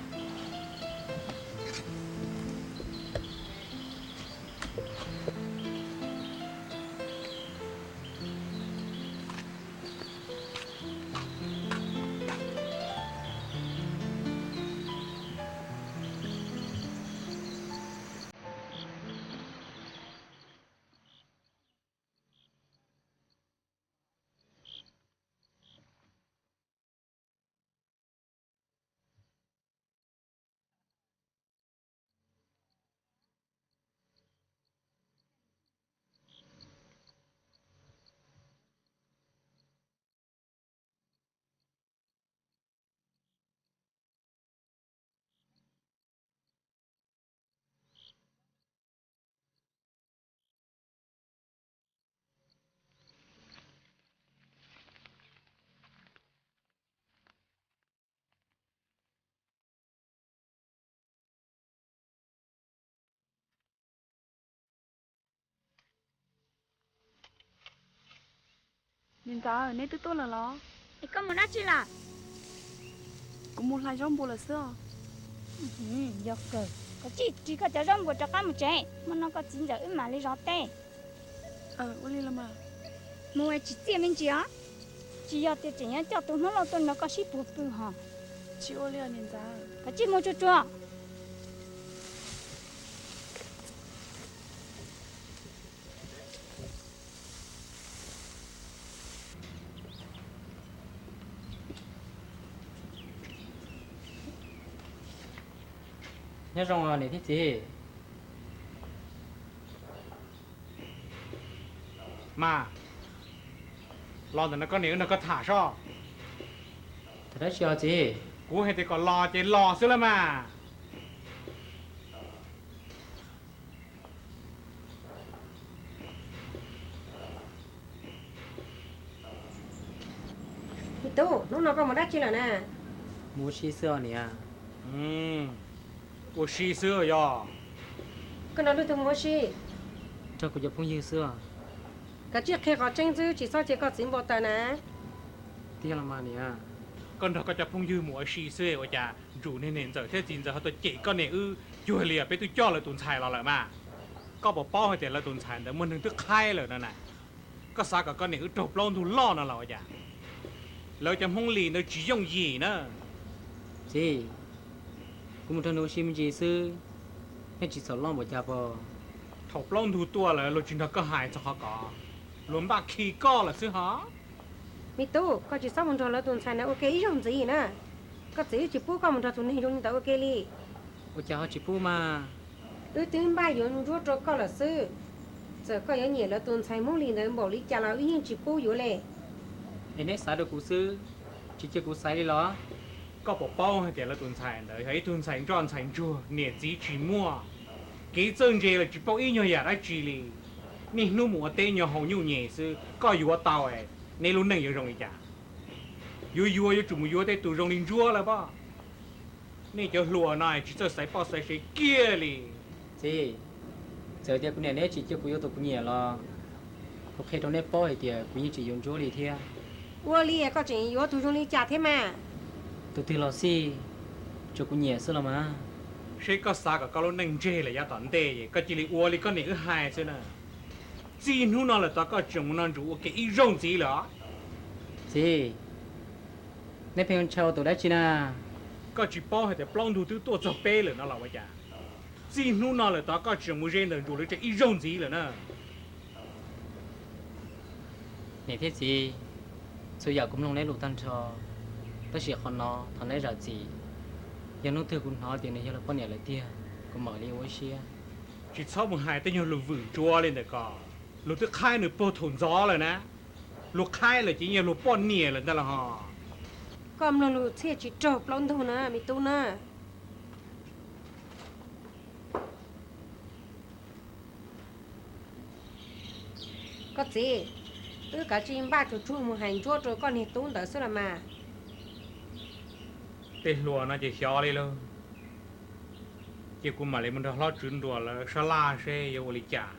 Niam ntxawm, neb twb tuaj lawm los? Es koj mus dab tsi lawm? Kuv mus hlais zaub npua lawm xwb os. Yog kawg, koj cia li ris koj cov zaub npua rov qab mus tsev, hmo no koj txiv ntxawm wb mam li zov teb. Ua li los mas. Mus es tsis txiaj me ntsis os, tsis yog tias tseem yuav coj tus Hmoob Lauj tuaj nrog koj sib puag pw hos. Tsis ua li os niam ntxawm. Koj cia li mus tsuag tsuag. Nyob zoo niam thiab txiv. Mas, los ntawm no koj niam wb nrog koj tham soj. Tham dab tsi os txiv? Kuv hais tias kom los ces los xwb las mas. Me tub, hnub no koj mus dab tsi lawm na? Mus ua si xwb os niam. Ua si xwb yog? Koj nrog leej twg mus ua si? Nrog kuv cov phooj ywg xwb os. Kav tsij qhia qhov tseeb xwb, tsis txhob cia koj txiv npau taws na. Tiag los mas niam. Koj nrog koj cov phooj ywg mus ua si xwb ua cas ntsum niag niam ntxawm thiab txiv ntxawm ho tuaj cem koj niam wb cuag li peb twb coj lawv tus ntxhais los lawm mas. Koj puas paub hais tias lawv tus ntxhais ntawd muaj neeg twb qhaib lawm no na? Koj xav kom koj niam wb raug plaub ntug loj no los ua cas? Lawv cov Hmoob Lis ntawd tsis yooj yim na. Txiv, kuv mus nrog nws ua si me ntsis xwb, yeej tsis txhaum loj npaum cas pom. Thaum plaub ntug tuaj lawm luag tsis nrog koj hais txog qhov ko, luag npaj khi koj lawm xwb hos. Me tub, koj tsis txhob mus nrog lawv tus ntxhais ntawd ua ke ib zaug ntxiv na. Koj txiv wb tsis pub koj mus nrog tus neeg zoo li ntawd ua ke li. Ua cas ho tsis pub mas? Wb twb npaj yuav Ntsuab rau koj lawm xwb. Txawm koj yuav nyiam lawv tus ntxhais Hmoob Lis ntawd npaum li cas los wb yeej tsis pub yuav li. Es neb xaiv rau kuv xwb, tsis cia kuv xaiv li los? Koj puas paub hais tias lawv tus ntxhais ntawd yog ib tug ntxhais ntsoj ntxhais ntsuag, niam txiv tsis muaj, kev txawj ntse los tsis paub ib nyuag yam dab tsi li. Niaj hnub mus ua teb nyob haus nyuj nyem xwb, koj yuav tau, neb lub neej yuav zoo li cas? Yuav yuav yuav tsum mus yuav tej tus zoo li Ntsuab lawm pob. Nej cov hluas no tsis txawj xaiv poj xaiv sev kiag li. Txiv, txawm tias kuv niam neb tsis cia kuv yuav tus kuv nyiam los, kuv qhia rau neb paub hais tias kuv yeej tsis yuav Ntsuab li thiab. Ua li koj tseem yuav tus zoo li cas thiab mas? Tus twg los xij, tsuas kuv nyiam xwb los mas. Seb koj xav kom koj lub neej ntseg lawm yav tom ntej es koj cia li ua li koj niam wb hais xwb na. Txij hnub no lawm tod koj tseem mus nrog Ntsuab ua ke ib zaug ntxiv lawm os. Txiv, neb pheej ntshaw tus dab tsi na? Koj tsis paub hais tias plaub ntug twb tuaj txog peb lawm no los ua cas? Txij hnub no lawm tod koj tseem mus ze ntawm Ntsuab lawv tsev ib zaug ntxiv lawm na. Niam thiab txiv, txhua yam kuv mloog neb lus tag nrho, tab sis qhov no thov neb zam txim. Yog hnub twg kuv hnov tias nws yog luag poj niam lawm tiag, kuv mam li ua ib siab. Tsis txhob mus hais tej nyuag lus vwm tsuav li ntawm ko. Luag twb qhaib nws puag thaum ntxov lawm na. Luag qhaib lawm ces yog luag poj niam lawm ntag los ho. Koj mloog lus txhiaj tsis raug plaub ntug na me tub na. Koj txiv, wb kav tsij npaj tsuag tsuag mus hais Ntsuab rau koj niag tub ntawd xwb los mas. Tej hluas no ces xyov li lauj. Ces kuv mam li mus nrog hlob Tswv Nruas lawv sab laj seb yuav ua li cas.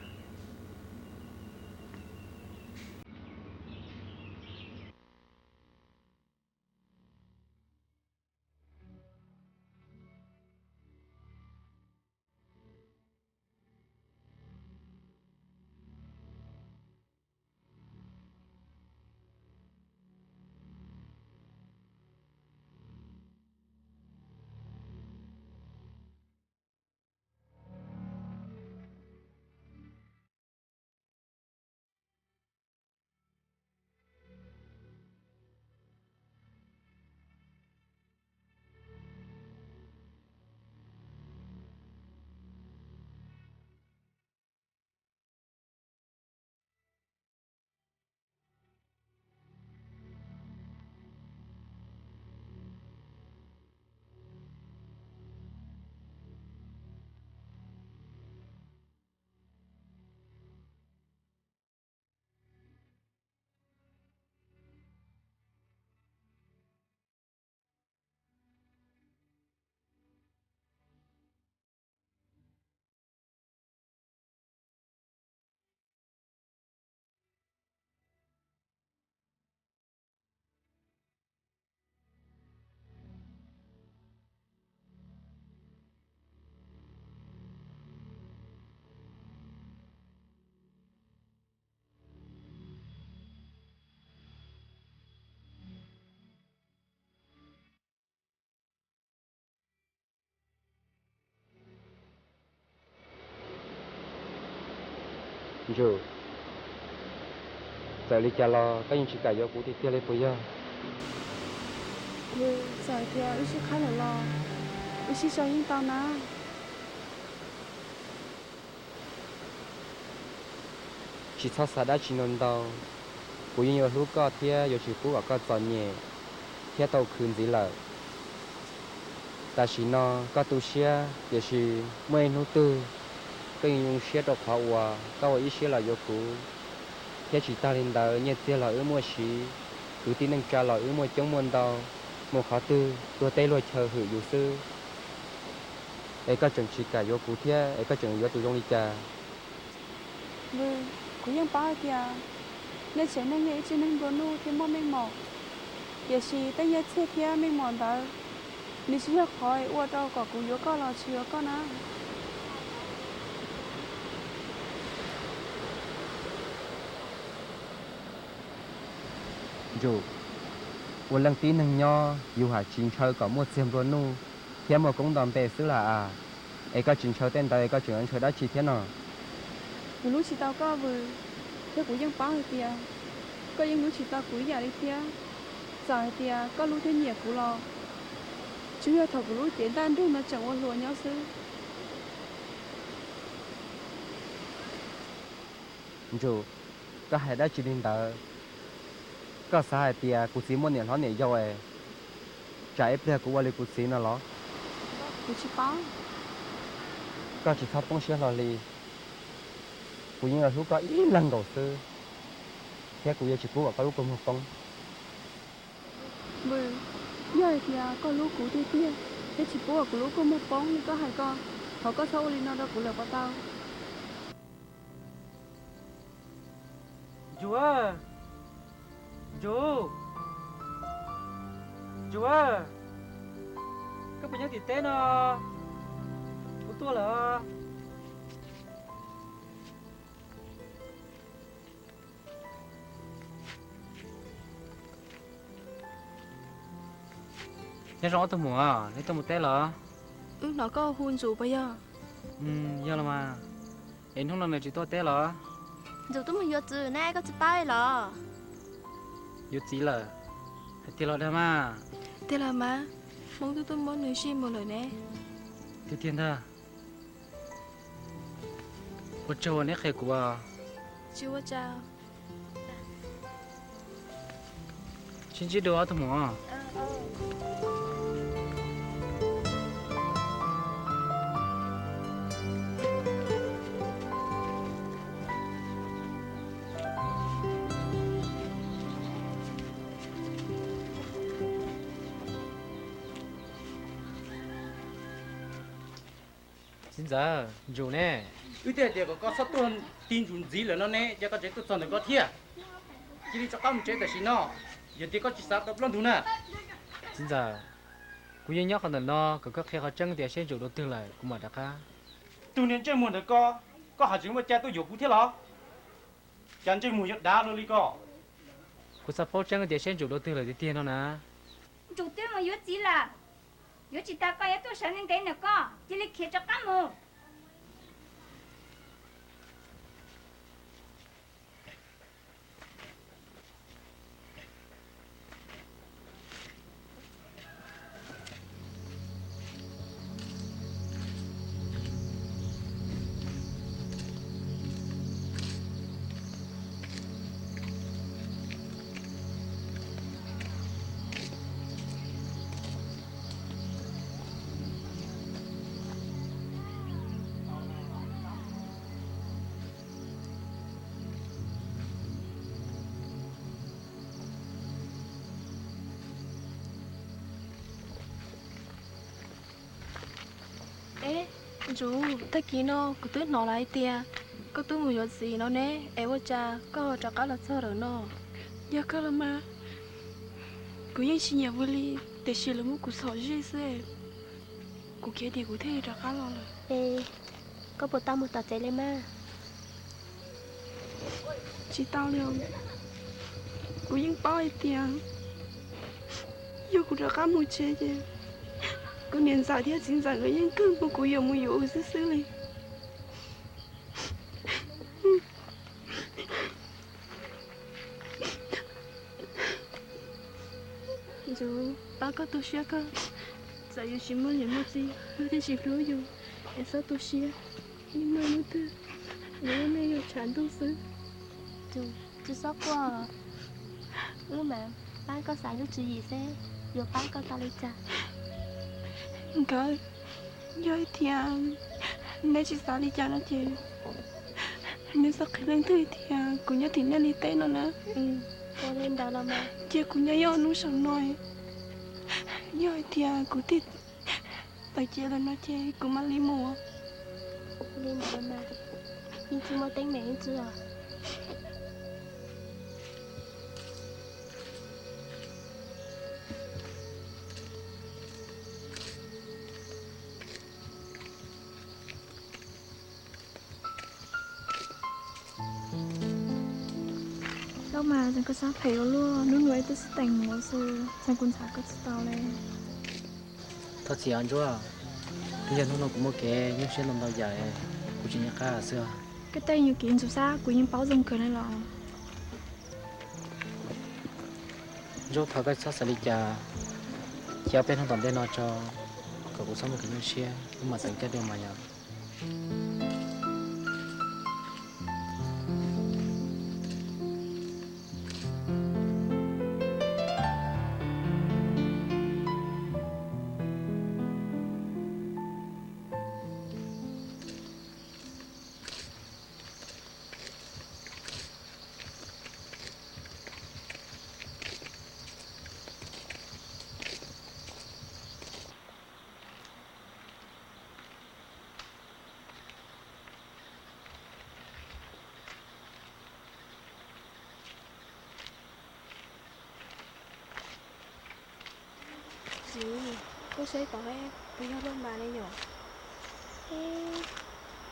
Ntsuag, txawm li cas los koj yeej tsis kam yuav kuv tiag tiag li puas yog? Txawm tias wb sib qhaib lawm los wb sib sau yeej tau na. Tsis txhob xav dab tsi ntau ntau, kuv yeej yuav hlub koj thiab yuav tsis pub kom koj txom nyem thiab tau khwv ntxiv lawm. Tam sim no koj tu siab, tiam sis muaj ib hnub twg koj yeej zoo siab rau qhov uas koj ua ib siab los yuav kuv. Thiab tsis tag li ntawd, nyiaj txiag los wb muaj siv, kwv tij neej tsa los wb muaj coob muaj ntau, mus qhov twg luag teb luag chaw hwm yus xwb. Es koj tseem tsis kam yuav kuv thiab, es koj tseem yuav tus zoo li cas? Vwm, kuv yeej paub hais tias nej tsev neeg yog ib tsev neeg nplua nuj thiab muaj meej mom, tiam sis tej nyiaj txiag thiab meej mom ntawd, nws tsis yog qhov ua rau kom kuv yuav koj los tsis yuav koj na. Ntsum, ua leej tib neeg nyob yus ham tsis ntshaw kom muaj txiag nplua nuj thiab muaj koob nto npe xwb las as. Es koj tsis ntshaw tej ntawd es koj tseem yuav ntshaw dab tsi thiab no? Kuv hlub tsis tau koj Vwm, thiab kuv yeej paub hais tias koj yeej hlub tsis tau kuv ib yam li thiab. Txawm hais tias koj hlub thiab nyiam kuv los tsuas yog thaum kuv lub cev ntaj nrug no tseem ua hluas nyob xwb. Ntsum, koj hais dab tsi li ntawd? Koj xav hais tias kuv txiv muaj niam hlob niam yau es tsam ib pliag kuv ua li kuv txiv no los? Kuv tsis paub. Koj tsis txhob poob siab hlo li. Kuv yeej yuav hlub koj ib leeg nkaus xwb, thiab kuv yuav tsis pub kom koj lub kua muag poob. Vwm, yog hais tias koj hlub kuv tiag tiag thiab tsis pub kom kuv lub kua muag poob li koj hais ko, thov koj txhob ua li no rau kuv lawm puas tau? Ntsum, Ntsum, Ntsum, koj puas nyob tim teb no? Kuv tuaj lawm. Nyob zoo ob tug muam, neb tuaj mus teb los? Wb hnov koj hu Ntsum puas yog? Yog los mas. Es hnub no nws tsis tuaj teb los? Ntsum twb mus yuav txiv ne, koj tsis paub los? Yuav txiv lawm? Hais tiag los dag mas? Tiag los mas, Hmoob twb tuaj muab nws zij mus lawm ne. Tiag tiag ntag. Ua tsaug uas neb qhia kuv os. Tsis ua cas. Sib ntsib dua ob tug muam. Txiv ntxawm, Ntsum ne? Wb thiaj hais tias kom koj txhob tuaj ti Ntsum ntxiv lawm no ne, ces koj tseem tuaj txog ntawm ko thiab. Cia li rov qab mus tsev tam sim no, yog tias koj tsis xav tau plaub ntug na. Txiv ntxawm, kuv yeej nyob qhov ntawm no kom koj qhia qhov tseeb tias seb Ntsum dua twg lawm kuv mam rov qab. Tus niag ntsej muag ntawm ko, koj hais tseem muaj cai tuaj yuam kuv thiab los? Cas ntsej muag yuav dav luaj li ko? Kuv xav paub tseeb tias seb Ntsum dua twg lawm tiag tiag no na. Ntsum twb mus yuav txiv lawm. Yuav tsis tas koj yuav tuaj sawv ntev ntev ntawm ko, cia li khiav rov qab mus. Eb, Ntsum, tag kis no kuv twb hnov lawv hais tias koj twb mus yuav txiv no ne, es ua cas koj ho rov qab los txog lawm no? Yog kawg los mas, kuv yeej tsis nyiam Vwj li, tiam sis lawv muab kuv txhom zij xwb, kuv khiav tias kuv thiaj li rov qab los lawm. Es koj puas tau mus tom tsev li mas? Tsis tau li os. Kuv yeej paub hais tias yog kuv rov qab mus tsev ces kuv niam ntxawm thiab txiv ntxawm nkawd yeej kawg muab kuv yuam mus yuav ua xwb xwb li. Ntsum, pab koj tu siab koj, txawm yuav tsis muaj niam muaj txiv, luag thiaj tsis hlub yus, es txhob tu siab. Yeej muaj hnub twg, yus lub neej yuav tshav ntuj xwb. Tsis txhob quaj, wb mam pab koj xaiv lub tswv yim seb yuav pab koj tau li cas. Nkawd, yog tias neb tsis xav li cas no ces neb txhob qhia leej twg tias kuv nyob tim nej li teb no na. Ua li ntawd los mas, cia kuv nyob ib ob hnub saum no, yog hais tias kuv tig tawm cev lawm no ces kuv mam li mus. Li ntawd mas, yeej tsis muaj teeb meem ib tsi os. Zaub mas, tseem koj sab phem ua luaj, hnub no ib tug xib teem ua xwb, tseem kuv ntxhab koj tsis tau li. Thov txim os Ntsuab, twb yog hnub no kuv muaj kev nyuaj siab ntau ntau yam, kuv tsis nco qab xwb. Koj tej nyuag kev ntxhov xab kuv yeej paub zoo kawg li los. Ntsuab, thov koj txhob xav li cas, cia ob peb hnub tom ntej no tso, kom kuv txhob muaj kev nyuaj siab, wb mam teem caij dua mas yom. Txiv, koj saib tod, puas yog Looj Mas ne yom?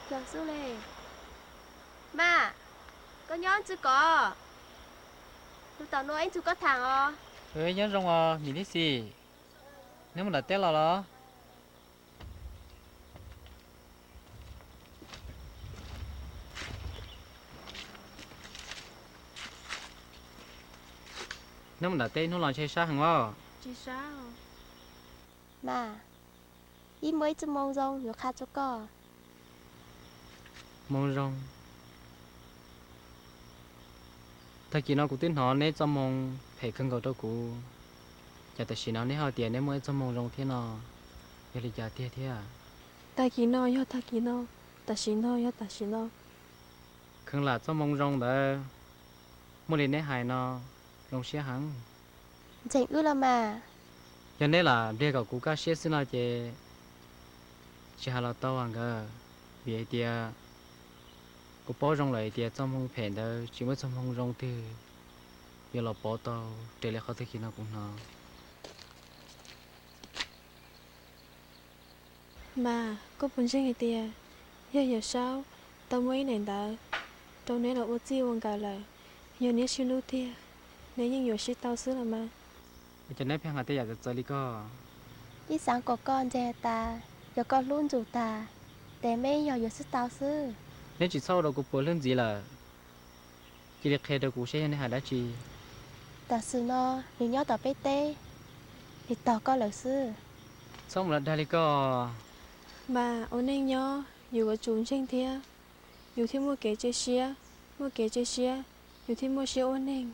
Yog xwb li. Mas, koj nyob ntsis kod, kuv tam nuav ib ntug koj tham os. Nyob zoo os Mim Lib Xis, neb mus nram teb los los? Neb mus nram teb ib hnub los ntshe sab heev os. Mas, wb muaj ib txoj moo zoo yuav qha rua koj. Moo zoo? Tag kis no kuv twb hnov neb txoj moo phem kawg nkaus rau kuv, cas tam sim no neb ho tias neb muaj ib txoj moo zoo thiab no, yog li cas tiag thiab? Tag kis no yog tag kis no, tam sim no yog tam sim no. Kheev lam txoj moo zoo ntawd, muaj li neb hais no zoo siab heev. Ntseeg wb los mas. Yog neb lam npliag kom kuv kaj siab xwb no ces tsis hais los tau nkawd, vim hais tias kuv paub zoo lawm hais tias txoj moo phem ntawd tsis muaj txoj moo zoo twg yuav los pov tau raws li qhov tag kis no kuv hnov. Mas koj puas ntseeg hais tias yog Yawm Saub tau muab ib daim ntawv rau neb los ua txij ua nkawm lawm, yog neb sib hlub tiag, neb yeej yuav sib tau xwb los mas. Ua cas neb pheej hais tej yam txawv txawv li ko? Ib xaav kom koj ntseeg tas, yog koj hlub Ntsum tas, ces meb yog yuav sib tau xwb. Neb tsis txhob ua rau kuv puas hlwb ntxiv lawm. Cia li qhia rau kuv saib yog neb hais dab tsi. Tam sim no nws nyob tom peb teb, nws tos koj lawm xwb. Txhob mus lam dag li ko. Mas ua neej nyob yus yuav tsum ntseeg thiab, yus thiaj muaj kev cia siab, muaj kev cia siab yus thiaj muaj siab ua neeg.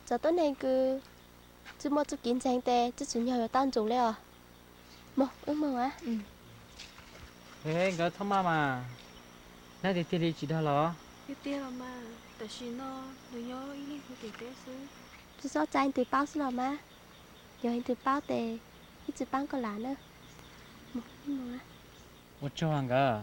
Cov tuab neeg kws tsi muaj txuj kev ntseeg tes tsi tsim nyog yuav tau Ntsum li os. Moog, wb moog a. Nkawd txhob maj mas, neb tiag tiag li tsis dag los? Tiag tiag los mas, tam sim no nws nyob ib leeg hu tim teb xwb. Tsi txhob tsa leej twg paub xwb los mas, yog leej twg paub tes ib tsi paab koj lawm na. Ua tsaug nkawd.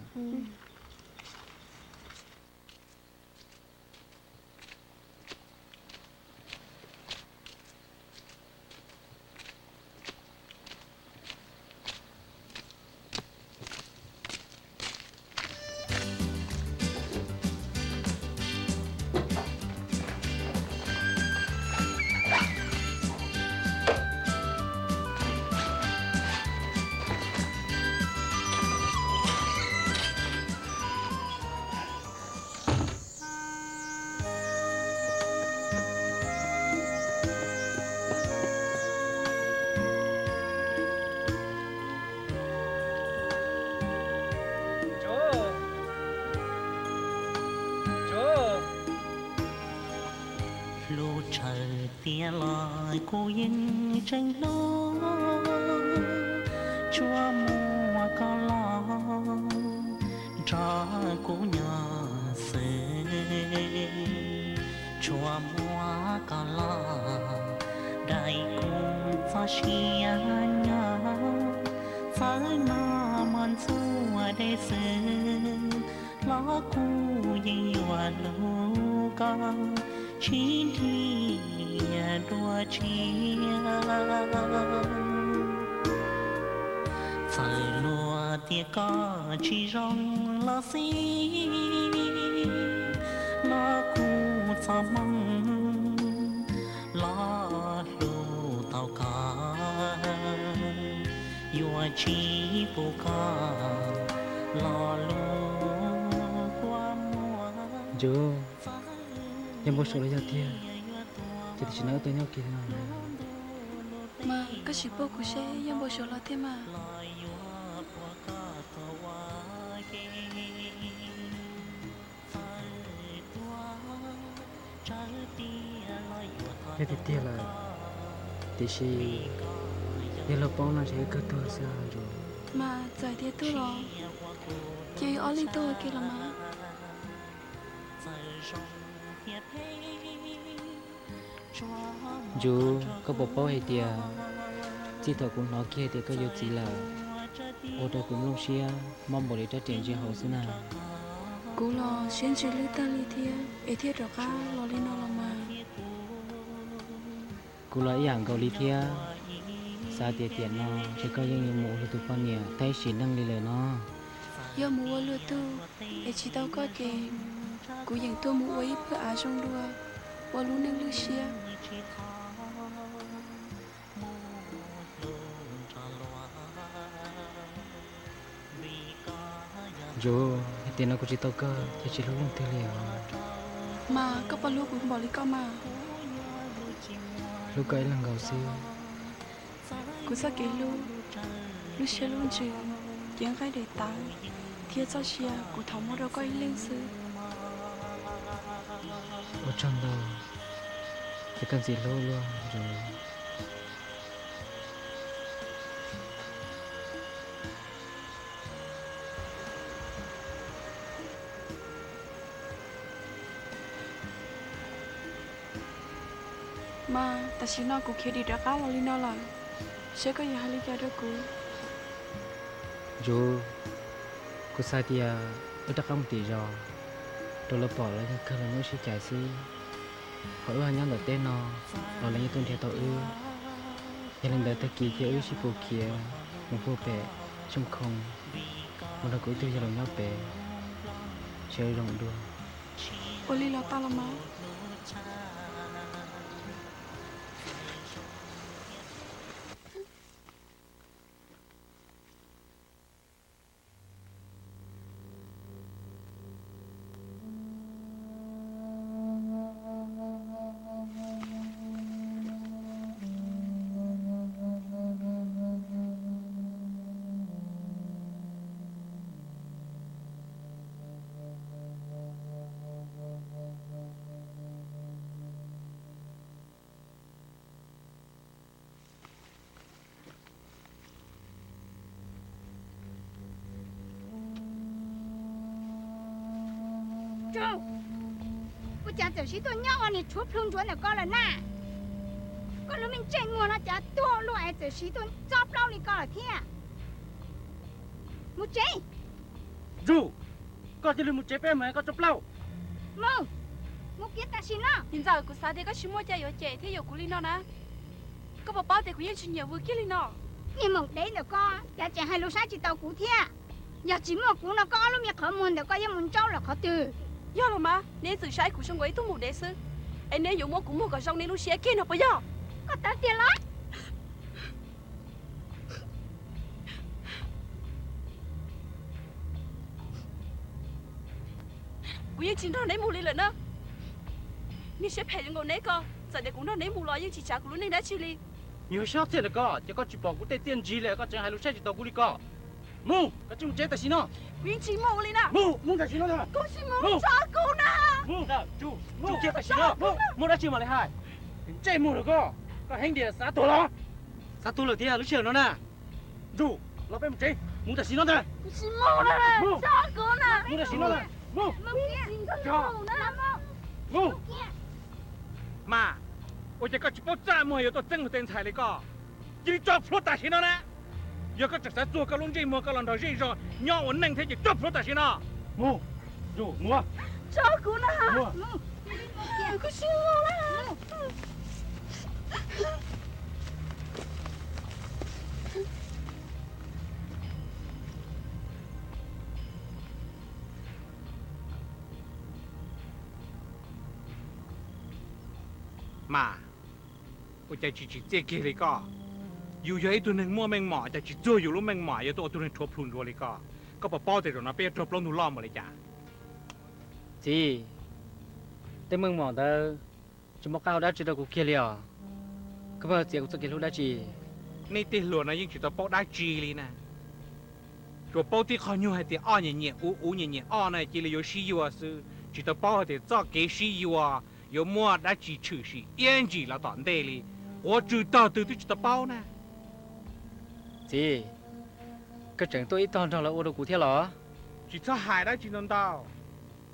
Lub tshawj tiag los kuv yeej tseem hlub, tsuas muab koj los nrog kuv nyob xwb, tsuas muab koj los daim kuv txoj sia nyob, txawm no muaj ntxuav dej xwb los kuv yeej yuav hlub koj tsis nrhiav dua tshiab. Txawm luag tias koj tsis zoo los xij, los kuv txoj hmoo los hlub tau koj, yuav tsis pub koj los lus kua muag. Ntsuag, yog npau suav los yog tiag, ces tam sim no wb tau nyob kiag no. Mas koj sim pub kuv seb yog npau suav los tiag mas. Yog tiag tiag lawm, tiam sis yog luag paub no ntshe wb kawg tuag xwb Ntsuag. Mas txawm tias tuag los ces wb ob leeg tuag ua ke los mas. Ntsuag, koj puas paub hais tias txij thaum kuv hnov kiag tias koj yuav txiv lawm, ua rau kuv nplooj siab mob npaum li rab riam ntsia hauv xwb na. Kuv los siab ntsws lwj tag li thiab es thiaj rov qab los li no los mas. Kuv los ib yam nkaus li thiab, xav tias tiam no ntshe koj yeej yuav mus ua luag tus poj niam tag sim neej li lawm no. Yog mus ua luag tug es tsis tau koj ces kuv yeem tuag mus ua ib phwj av zoo dua, ua lub neej lwj siab. Ntsuag, tiam no kuv tsis tau koj ces tsis hlub leej twg li os. Mas koj puas hlub kuv npaum li koj mas? Hlub koj ib leeg nkaus xwb. Kuv txoj kev hlub, lub siab lub ntsws, cev nqaij daim tawv thiab txoj sia kuv thov muab rau koj ib leeg xwb. Ua tsaug ntau, ces koj ntxim hlub luag Ntsuag. Mas tam sim no kuv khiav dim rov qab los li no lawm, seb koj yuav hais li cas rau kuv. Ntsuag, kuv xav tias wb rov qab mus tim zos, rau lawv pom los yog kawg los muab wb sib cais xwb. Ho wb ho nyob ntawm teb no los lawv yeej tuaj nrhiav tau wb. Yog li ntawd tag kis ces wb sib pus khiav mus puag pem Xyooj Khoo, mus nrog kuv ib tug yawg laus nyob pem, seb zoo dua. Ua li los tau los mas. Ua cas txawm sib tuaj nyob ua niag tshuav plhu ntsuav ntawm ko lawm na? Koj lub me ntsej muag no cas tuag luaj es txawm sib tuaj txob plaub li ko lawm thiab? Mus tsev. Ntsuag, koj cia li mus tsev peb mus es koj txob plaub. Mus, mus kiag tam sim no. Niam ntxawm, kuv xav tias koj tsis muaj cai yuav cem thiab yuam kuv li no na. Koj puas paub tias kuv yeej tsis nyiam Vwm kiag li no? Niag maum dev ntawm ko, cas tseem hais lus saib tsis taus kuv thiab? Yog tsis muaj kuv no koj ob lub me qhov muag ntawm ko yeej mus ntsaub lawm qhov twg? Yog los mas, neb txawm saib kuv zoo nkaus ib tug maum dev xwb, es neb yuav muab kuv muag kom zoo neb lub siab kiag no puas yog? Koj tawv tiag los? Kuv yeej tsis nrog neb mus li lawm na. Niag siab phem zoo nkaus neb ko, txawm tias kuv nrog neb mus los yeej tsis tsav kuv lub neej dab tsi li. Nyuag siab txiaj ntawm ko, ces koj tsis pom kuv tej tiaj ntsig li koj tseem hais lus saib tsis taus kuv li ko? Mus, koj tsis mus tsev tam sim no. Kuv yeej tsis mus li na. Mus, mus tam sim no. Kuv tsis mus, tso kuv na. Mus, mus tam sim no, muaj dab tsi mam li hais. Ntsej muag lawm koj, koj heev tiag xav tuag los? Xav tuag lawm tiag lub sij hawm no na. Ntsuj, los peb mus tsev. Mus tam sim no ntag. Mus tam sim no ntag. Mus. Mus. Mas, ua cas koj tsis paub txaj muag yuav tuaj txeeb luag tej ntxhais li koj? Cia li tso plhuav tam sim no na. Yog koj tseem xav txuag koj lub ntsej muag koj los nrog zej zog nyob ua neej thiab ces tso plhuav tam sim no. Mus, mus. Tso kuv na. Mas, ua cas tsis tsim txiaj kiag li koj? Yus yog ib tug neeg muaj meej mom, cas tsis txuag yus lub meej mom yuav tuaj ua tug neeg rhuav plhu ntsuav li koj? Koj puas paub tias zaum no peb yuav raug plaub ntug loj npaum li cas? Txiv, tej meej mom ntawd tsis muaj qab hau dab tsi rau kuv kiag li os. Koj pheej txiav kuv txoj kev hlub dab tsi? Nej tej hluas no yeej tsis tau paub dab tsi li na. Tsuas paub tib qho nyuag hais tias ob nyiam nyiam uv, uv nyiam nyiam ob na cia li yuav sib yuav xwb, tsis tau paub hais tias txoj kev sib yuav yuav muaj dab tsi tshwm sim iab ntsim los tom ntej li. Quav tsw tog twg twb tsis tau paub na. Txiv, koj tseem tuaj ib tog nrog lawv ua rau kuv thiab los? Tsis txhob hais dab tsi ntau ntau,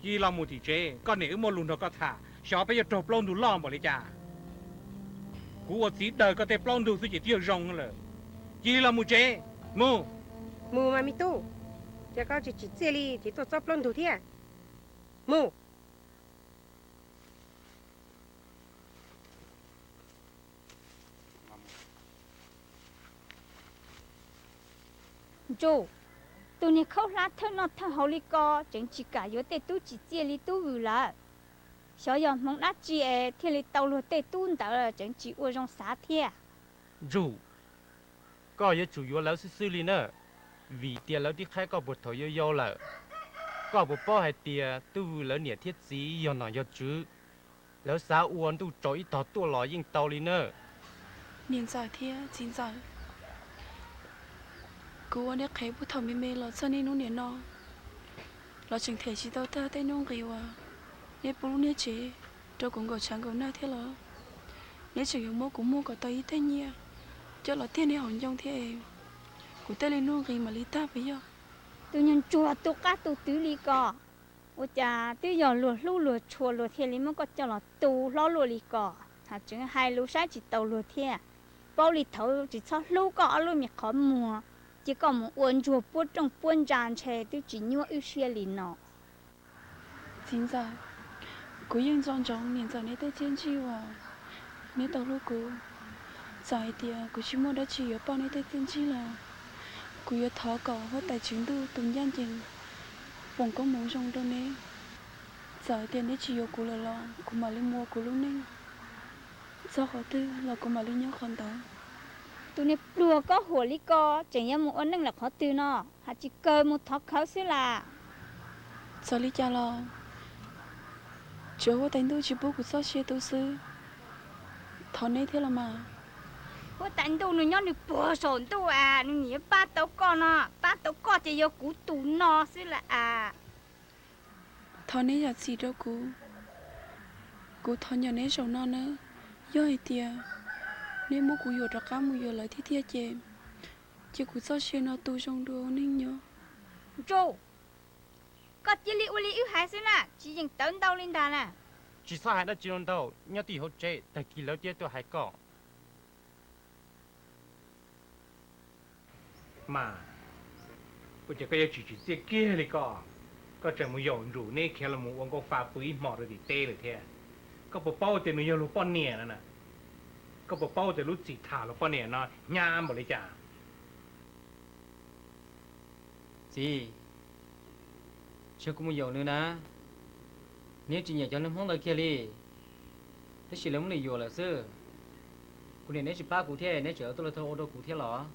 cia li los mus tim tsev, koj niam wb muaj lus nrog koj tham, xyov peb yuav raug plaub ntug loj npaum li cas. Kuv ua txiv daws koj tej plaub ntug xwb ces twb yog zoo lawm. Cia li los mus tsev, mus. Mus mas me tub, cas koj tsis tsim txiaj li ces tuaj txob plaub ntug thiab. Mus. Ntsuj, tus niag khaub hlab thawj noj thawj haus li ko tseem tsis kam yuav tej tub tsim txiaj li tub Vwm lawm. Xyov yog hmoov dab tsi es thiaj li tau luag tej tub ntawd tseem tsis ua zoo xav thiab. Ntsuj, koj yuav tsum yuav lawv xwb xwb li na, vim tias lawv twb qhaib koj puag thaum yau yau lawm. Koj puas paub hais tias tub Vwm lawv niam thiab txiv yog nom yog tswv, lawv xav ua ntuj tsaus ib tog tuaj los yeej tau li na. Niam ntxawm thiab txiv ntxawm, kuv ua neb qhev puag thaum me me los txog niaj hnub niam no, los tseem them tsis tau tag tej nuj nqis uas neb pub lub niag tsev rau kuv nkaum tshav nkaum nag thiab los. Neb tseem yuav muab kuv muag kom tau ib teg nyiaj coj los tiag neb hauv ncoo thiab es kuv tej li nuj nqis mam li tag puas yog? Tus nyuag ntsuag tu qab tu twv li ko, ua cas twb yog luag hlub luag tshua luag thiaj li muab koj coj los tu hlob luaj li ko. Haj tseem hais lus saib tsis taus luag thiab. Paub li thaud tsis txhob hlub koj ob lub me qhov muag, cia koj mus ua ntsuag puab rooj puab ntsa ntshe twb tsis nyuaj wb siab li no. Txiv ntxawm, kuv yeej nco ntsoov niam ntxawm neb tej txiaj ntsig uas neb tau hlub kuv. Txawm hais tias kuv tsis muaj dab tsi yuav pauj neb tej txiaj ntsig los kuv yuav thov kom huab tais tswv ntuj tus ncaj ncees foom koob hmoov zoo rau neb. Txawm hais tias neb tsis yuav kuv lawm los kuv mam li mus ua kuv lub neej, txog qhov twg los kuv mam li nyob qhov ntawd. Tus niag pluag koj huam li ko tseem yuav mus ua neej lawm qhov twg no, haj tsis kawg mus thov khawv xwb las. Txawm li cas los tsuav huab tais ntuj tsis pub kuv txoj sia tu xwb, thov neb thiab los mas. Huab tais ntuj nws nyob nws puag saum ntuj as, nws nim pab tau koj no, pab tau koj ces yog kuv tus no xwb las as. Thov neb zam txim rau kuv, kuv thov nyob neb zaum no nawb. Yog hais tias neb muab kuv yuam rov qab mus yuav lawv tiag tiag ces cia kuv txoj sia no tu zoo dua ua neej nyob. Ntsuj, koj cia li ua li wb hais xwb na, tsis yeem tawv ntau li ntag na. Tsis txhob hais dab tsi ntau, nyob twj ywm hauv tsev, tag kis lawv thiaj tuaj hais koj. Mas, ua cas koj yuav tsis tsim txiaj kiag li koj? Koj tseem mus yaum Ntsuj neb khiav los mus ua nkauj fa pw ib hmo rau tim teb lawm thiab. Koj puas paub tias nws yog luag poj niam no na? Koj puas paub tias lub txim tham luag poj niam no hnyav npaum li cas? Txiv, tsis yog kuv mus yaum nws na, nws tsis nyiam cov neeg Hmoob ntawd kiag li, tab sis lawv muab nws yuam lawm xwb. Kuv niam neb tsis pab kuv thiab neb tseem tuaj los thov ua rau kuv thiab los?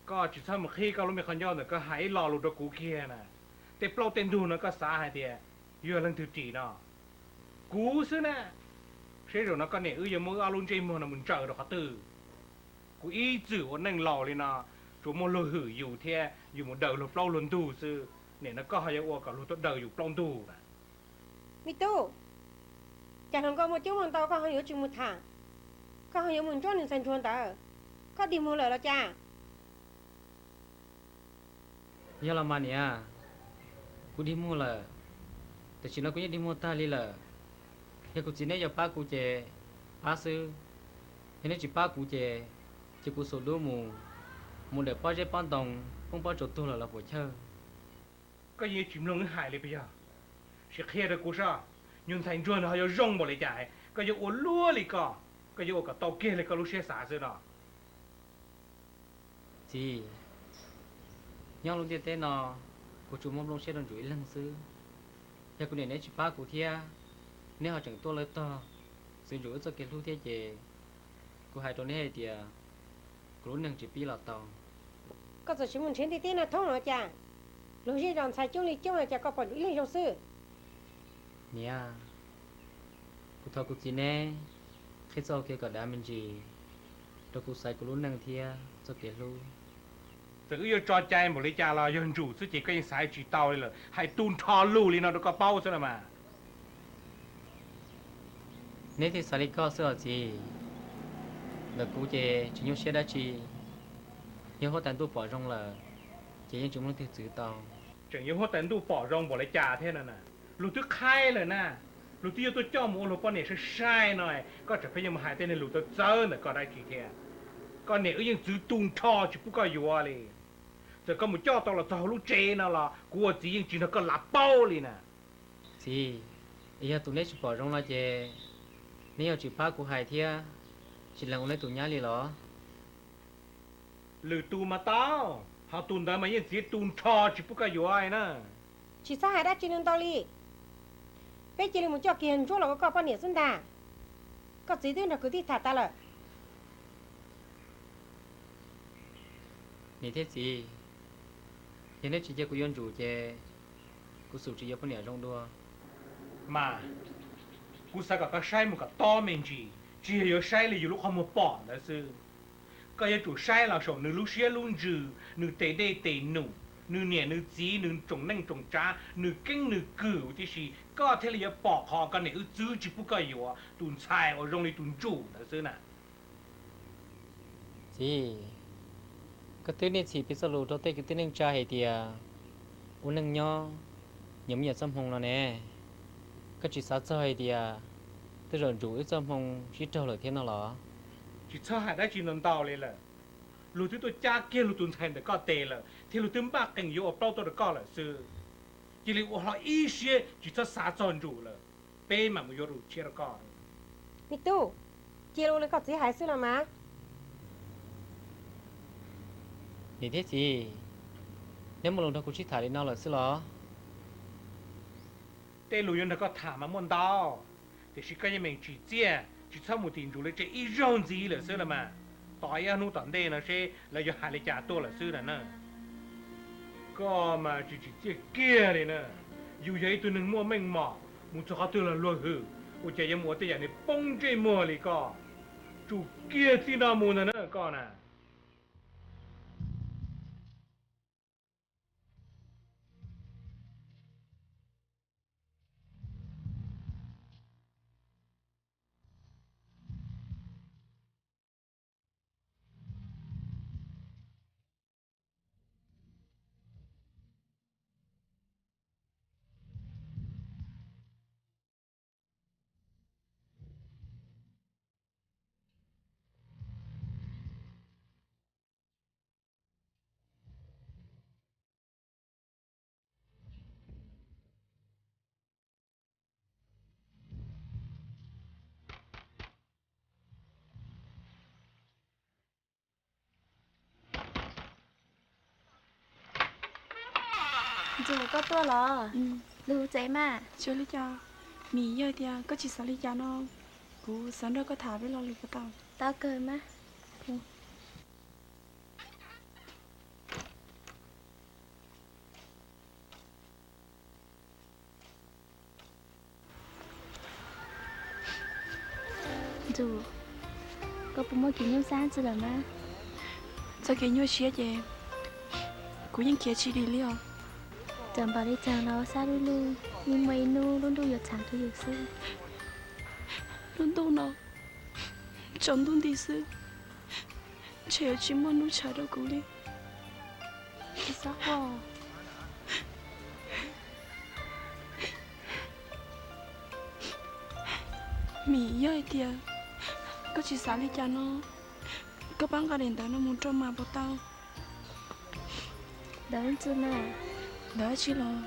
Koj tsis txhob mus qhib koj lub me qhov ncauj ntawm koj hais ib lo lus rau kuv kiag na. Tej plaub tej ntug no koj xav hais tias yog leej twg ris no? Kuv xwb na. Seb zaum no koj niam wb yuav muab wb ob lub ntsej muag no mus ntsaws rau qhov twg. Kuv ib txwm ua neej laus li no, tsuas muaj luag hwm yus thiab yus mus daws luag plaub luag ntug xwb, nim no koj ho yuav ua kom luag tuaj daws yus plaub ntug na. Me tub, Cas hluas nkauj muaj coob muaj ntau koj ho yuav tsis mus tham, koj ho yuav mus ntsib niag ntxhais ntsuag ntawd, koj dig muag lawm los cas? Yog los mas niam, kuv dig muag lawm, tam sim no kuv yeej dig muag tag li lawm. Yog kuv txiv neb yuav pab kuv ces pab xwb, yog neb tsis pab kuv ces, ces kuv xum dub mus, mus dawm pob zeb pob ntoo, poob pob tsuas tuag lawm los puas chawj. Koj yeej tsis mloog wb hais li puas yog? Sim qhia rau kuv saib, nyuag ntxhais ntsuag ntawd ho yuav zoo npaum li cas, koj yuav ua luaj li koj, koj yuav ua kom tau kiag li koj lub siab xav xwb no. Txiv, nyob lub ntiaj teb no, kuv tsuas muaj nplooj siab rau Ntsuj ib leeg xwb. Yog kuv niam neb tsis pab kuv thiab, neb ho tseem tuaj lawv tog txwv Ntsuj wb txoj kev hlub thiab ces, kuv hais rau neb hais tias, kuv lub neej tsis pib los tau. Koj txawm tsis mus nrhiav ntiaj teb no thoob los cas? Luag zej zos ntxhais coob li coob los cas koj pom Ntsuj ib leeg zoo xwb? Niam, kuv thov kuv txiv neb qhib txoj hau kev kom dav me ntsis rau kuv xaiv kuv lub neej thiab txoj kev hlub. Txawm wb yuav tso cai npaum li cas los yog Ntsuj xwb ces koj yeej xaiv tsis tau li lawm, hais tu nrho lus li no rau koj paub xwb los mas. Neb thiaj xav li koj xwb los txiv. Ntawm kuv ces tsis nyuaj siab dab tsi, yog huab tais ntuj pom zoo lawm ces yeej tsis muaj leej twg txwv tau. Tseem yuav huab tais ntuj pom zoo npaum li cas thiab no na? Luag twb qhaib lawm na, luag twb yuav tuaj coj mus ua luag poj niam sai sai no, koj tseem pheej yuav mus hais tej niag lus txawv txawv ntawm koj dab tsi thiab? Koj niam wb yeej txwv tu nrho tsis pub koj yuav li. Txawm koj mus coj tau los txog hauv lub tsev no los kuv ua txiv yeej tsis nrog koj lav paub li na. Txiv, yog tus neb tsis pom zoo no ces neb yuav tsis pab kuv hais thiab, tsis lees ua neb tus nyab li los? Lwm tus mas tau, ho tus ntawd mas yeej txwv tu nrho tsis pub koj yuav na. Tsis txhob hais dab tsi ntau li. Peb cia li mus coj kiag Ntsuab los ua koj poj niam xwb ntag. Koj txiv twb nrog kwv tij tham tas lawm. Niam thiab txiv, yog neb tsis cia kuv yuav Ntsuj ces kuv xum tsis yuav poj niam zoo dua. Mas, kuv xav kom koj saib mus kom tob me ntsis, tsis yog yuav saib li yus lub qhov muag pom ntawd xwb. Koj yuav tsum saib los saum nws lub siab lub ntsws, nws tes dej tes num, nws niam nws txiv, nws tsoom neej tsoom tsav, nws keeb nws kwm tib si, koj thiaj li yuav pom qhov koj niam wb txwv tsis pub koj yuav tus ntxhais uas zoo li tus Ntsuj ntawd xwb na. Txiv, koj twb niaj txhim piv txoj lus rau tej kwv tij neej tsa hais tias ua neej nyob nyias muaj nyias txoj hmoo no ne. Koj tsis xav txog hais tias tej zaum Ntsuj wb txoj hmoo sib raug lawm thiab no los? Tsis txhob hais dab tsi ntau ntau li lawm. Luag twb tuaj cab kiag luag tus ntxhais ntawm koj tes lawm thiab luag twb npaj qees yuav ua plaub tuaj rau koj lawm xwb. Cia li ua hlo ib siab tsis txhob xav txog Ntsuj lawm, peb mam mus yuav tus tshiab rau koj. Me tub, cia li ua li koj txiv hais xwb los mas. Niam thiab txiv, neb muaj lus nrog kuv sib tham li no lawm xwb los? Tej lus yuav nrog koj tham mas muaj ntau, tiam sis koj yeej meem tsim txiaj tsis txhob mus tim Ntsuj lawv tsev ib zaug ntxiv lawm xwb los mas. Tos ib ob hnub tom ntej no seb lawv yuav hais li cas tuaj lawm xwb na. Koj mas tsis tsim txiaj kiag li na. Yus yog ib tug neeg muaj meej mom, mus txog qhov twg los luag hwm, ua cas yuav mus ua tej yam niag poob ntsej muag li koj. Tsum kiag txij no mus ntag na koj na. Ntsuj, koj tuaj los? Lug tsev mas. Tsis ua li cas, Mim, yog tias koj tsis xav li cas no, kuv xav nrog koj tham peb lo lus puas tau? Tau kawg mas. Ntsuj, koj puas muaj kev nyuaj siab tsi lawm mas? Txoj kev nyuaj siab ces kuv yeej khiav tsis dim li os. Txawm npaum li cas los sab lub lub, yeej muaj ib hnub lub ntuj yuav tshav rau yus xwb. Lub ntuj no tsaus ntuj nti xwb, ntshe yuav tsis muaj hnub tshav rau kuv li. Mim, yog hais tias koj tsis xav li cas no, koj pab nqa daim ntawv no mus rau mas puas tau? Ntawv tsi los,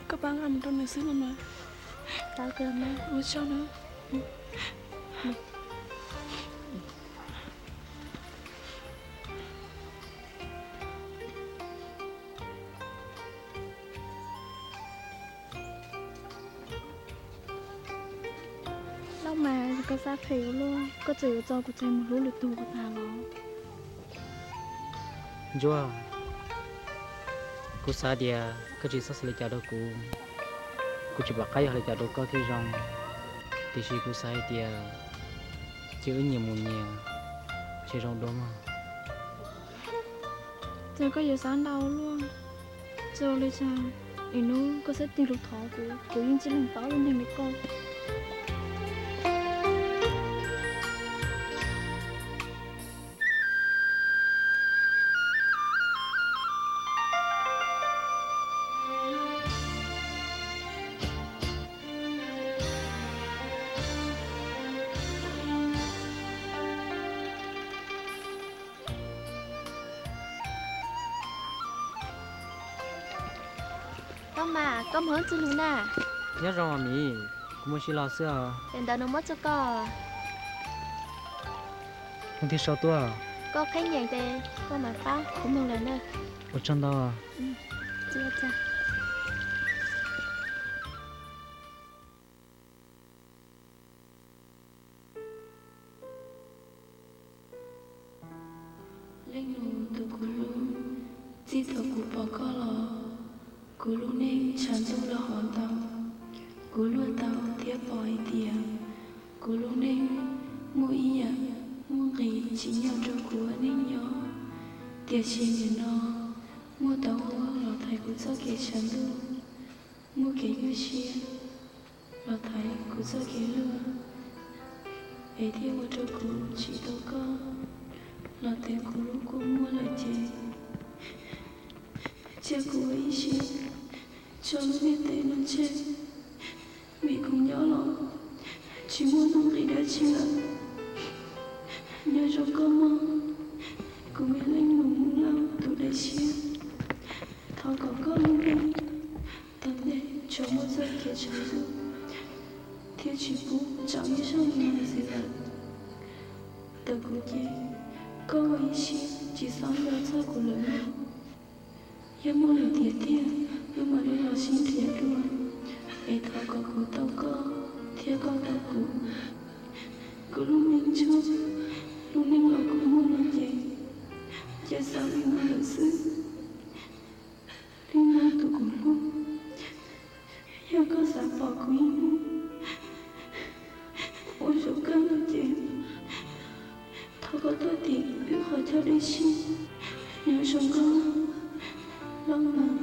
koj pab nqa mus rau nws xwb los mas. Ua tsaug na. Lauj mas, koj xav phem ua luaj, koj txawm yuav tso kuv tsev mus hlub lwm tus puas tas los? Ntsuag, kuv xav tias koj tsis txhob xav li cas rau kuv. Kuv tsis pom qab yog li cas rau koj thiaj zoo, tiam sis kuv xav hais tias cia wb nyias mus nyias, ntshe zoo dua mog. Txawm koj yuav xav ntau luaj, txawm ua li cas, ib hnub koj xub tig los thov kuv, kuv yeej tsis lees paub lub neej li koj. Tau mas, koj mus hauv txwg hlug na. Nyob zoo os Mim, kuv mus sim los xwb os. Daim ntawv no muab rau koj. Mus tiag sau tuaj. Koj qhib nyeem ces koj mam pab kuv mloog lawm na. Ua tsaug ntau. Leej nus tus kuv hlub, txij thaum kuv pom koj los, kuv lub neej tshav ntuj los hov ntau. Kuv luaj tau thiab pom hais tias kuv lub neej muaj ib yam muaj nqis tsim nyog rau kuv ua neej nyob. Tiam sis nim no muaj tau huab los thaiv kuv txoj kev tshav ntuj, muaj kev nyuaj siab los thaiv kuv txoj kev luag, es thiaj ua rau kuv tsis tau koj los tev kuv lub kua muag lawm ces, cia kuv ua ib siab tso lub ntiaj teb no tseg, vim kuv nyob los tsis muaj nuj nqis dab tsi lawm. Nyob zoo koj mog, kuv me leej nus Hmoob Lauj tus dawb siab. Thov kom koj lub neej tom ntej tsuas muaj txoj kev tshav ntuj thiab tsis pub tsaus ib zaug li no ntxiv lawm. Ntawm kuv ces koj ua ib siab tsis txhob nco txog kuv lawm mog. Yog muaj lwm tiam tiag wb mam li los sib nrhiav dua, es thov kom kuv tau koj thiab koj tau kuv. Kuv lub neej ntsuag, lub neej los kua muag no ces cia xav li no lawm xwb. Leej nus tus kuv hlub, yog koj xav pom kuv ib hnub ua zoo kawg no ces, thov koj tuaj tim wb qhov chaw dej siab. Nyob zoo koj, Lauj Mas.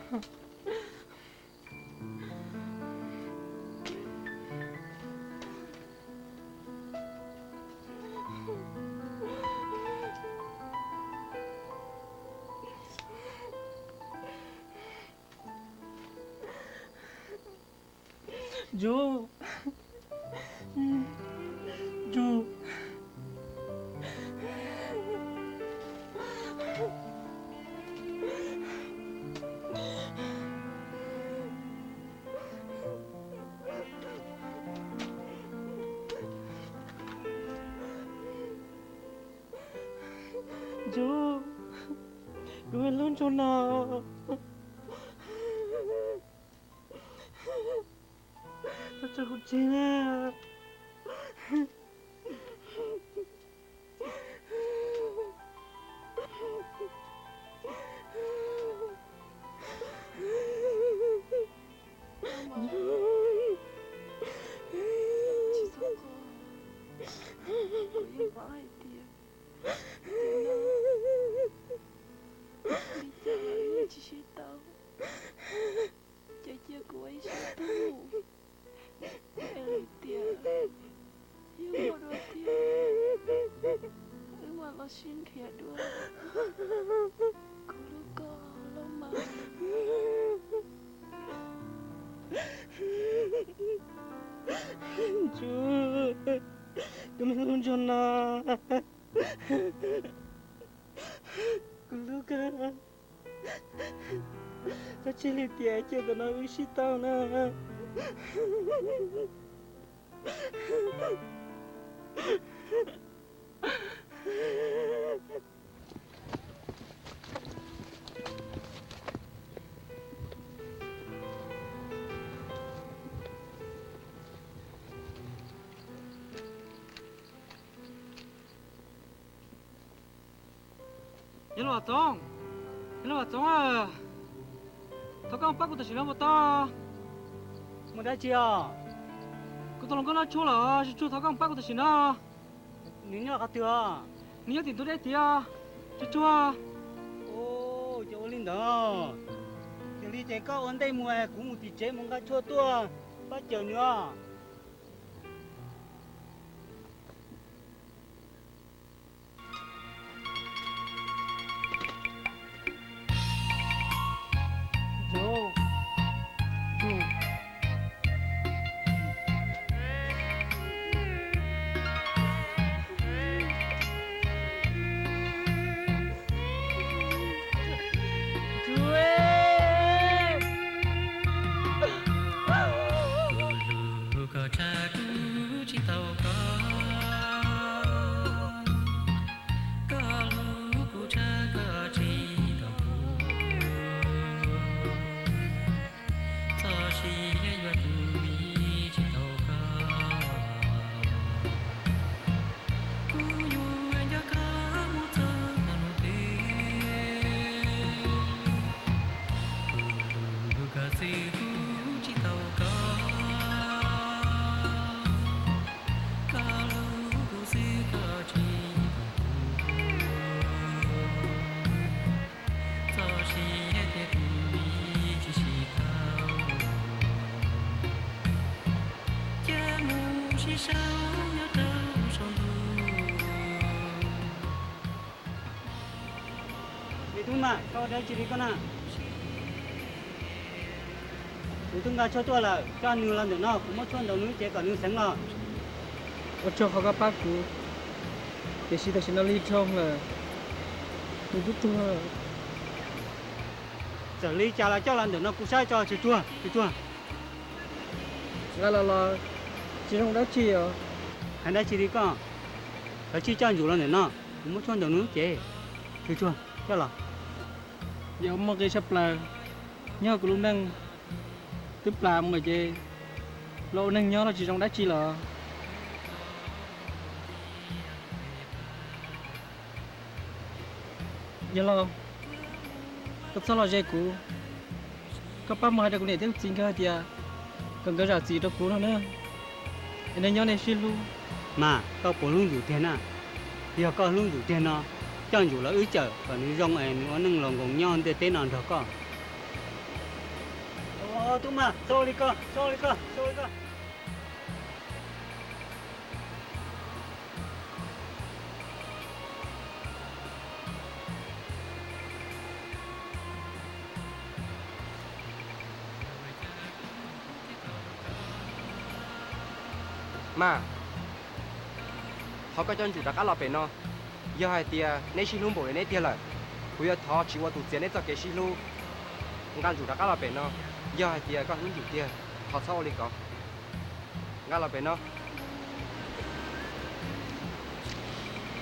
Ntsuag, Ntsuag. Ntsuag, kuv me lub ntsuag no, koj tso kuv tseg na. Kuv yeej paub hais tias li cas los wb tsis sib tau, ces cia kuv ua ib siab tub mus. Es li tias yog muaj dua tiag, wb mam los sib nrhiav dua. Kuv hlub koj los mas. Ntsuag, kuv me lub ntsuag no, kuv hlub koj. Koj tsis li tias cia ntawm no wb sib tau na. Yawg Vam Txoov, yawg Vam Txoov, thov koj pab kuv tam sim no puas tau? Muaj dab tsi os? Kuv tau los nkauj noj tshuaj los, Tsuag Tsuag, thov koj pab kuv tam sim no. Nws nyob qhov twg os? Nws nyob tim ntug dej tiag, Tsuag Tsuag. Ces ua li ntawd, yog li ces koj ua ntej mus, kuv mus tim tsev mus nqa tshuaj tuaj pab cawm nws os. Koj hlub kuv tshaj kuv tsis tau koj, koj hlub kuv tshaj koj tsis tau kuv, txoj sia yuav tu mi tsis tau koj. Kuv yuav nco koj mus txog hnub twg, kuv hlub koj xwb kuv tsis tau koj, koj hlub kuv xwb koj tsis tau kuv, txoj sia thiaj tu mi tsis sib tau, cia mus sib sau nyob rau saum ntuj. Me tub mas, koj ua dab tsi li koj na? Kuv twb nqa tshuaj tuaj lawm, coj nws los ntawm no, kuv muab tshuaj ntaus nws lub cev kom nws xeev los. Ua tsaug qhov koj pab kuv, tiam sis tam sim no lig dhau lawm, nws twb tuag. Txawm li cas los coj los ntawm no kuv saib tso, Tsuag Tsuag, Tsuag Tsuag. Nqa los los tsis zoo dab tsi os. Hais dab tsi li koj? Kav tsij coj Ntsuag los ntawm no, kuv muab tshuaj ntaus nws lub cev. Tsuag Tsuag, coj los. Yog muaj nqi tshaj plaws, nyob kuv lub neej twb plam mus lawm ces los ua neeg nyob los tsis zoo dab tsi los. Yog los, koj txhob los ze kuv. Koj pab mus hais rau kuv niam thiab kuv txiv nkawd hais tias kom nkawd zam txim rau kuv no na, es nej nyob nej sib hlub. Mas koj puas hlub Ntsuag tiag na? Yog koj hlub Ntsuag tiag no, coj Ntsuag los wb cawm kom nws zoo es nws ua neej los nkoos nyob ntiaj teb no nrog koj. Tub mas, txhob ua li ko, txhob ua li ko, txhob ua li ko. Mas, thov koj coj Ntsum rov qab los pem no. Yog hais tias neb sib hlub npaum li neb tiag lawm, kuv yuav thov tsis ua tus txiav neb txoj kev sib hlub. Nqa Ntsum rov qab los pem no. Yog hais tias koj hlub Ntsum tiag, thov txhob ua li ko. Nqa los pem no.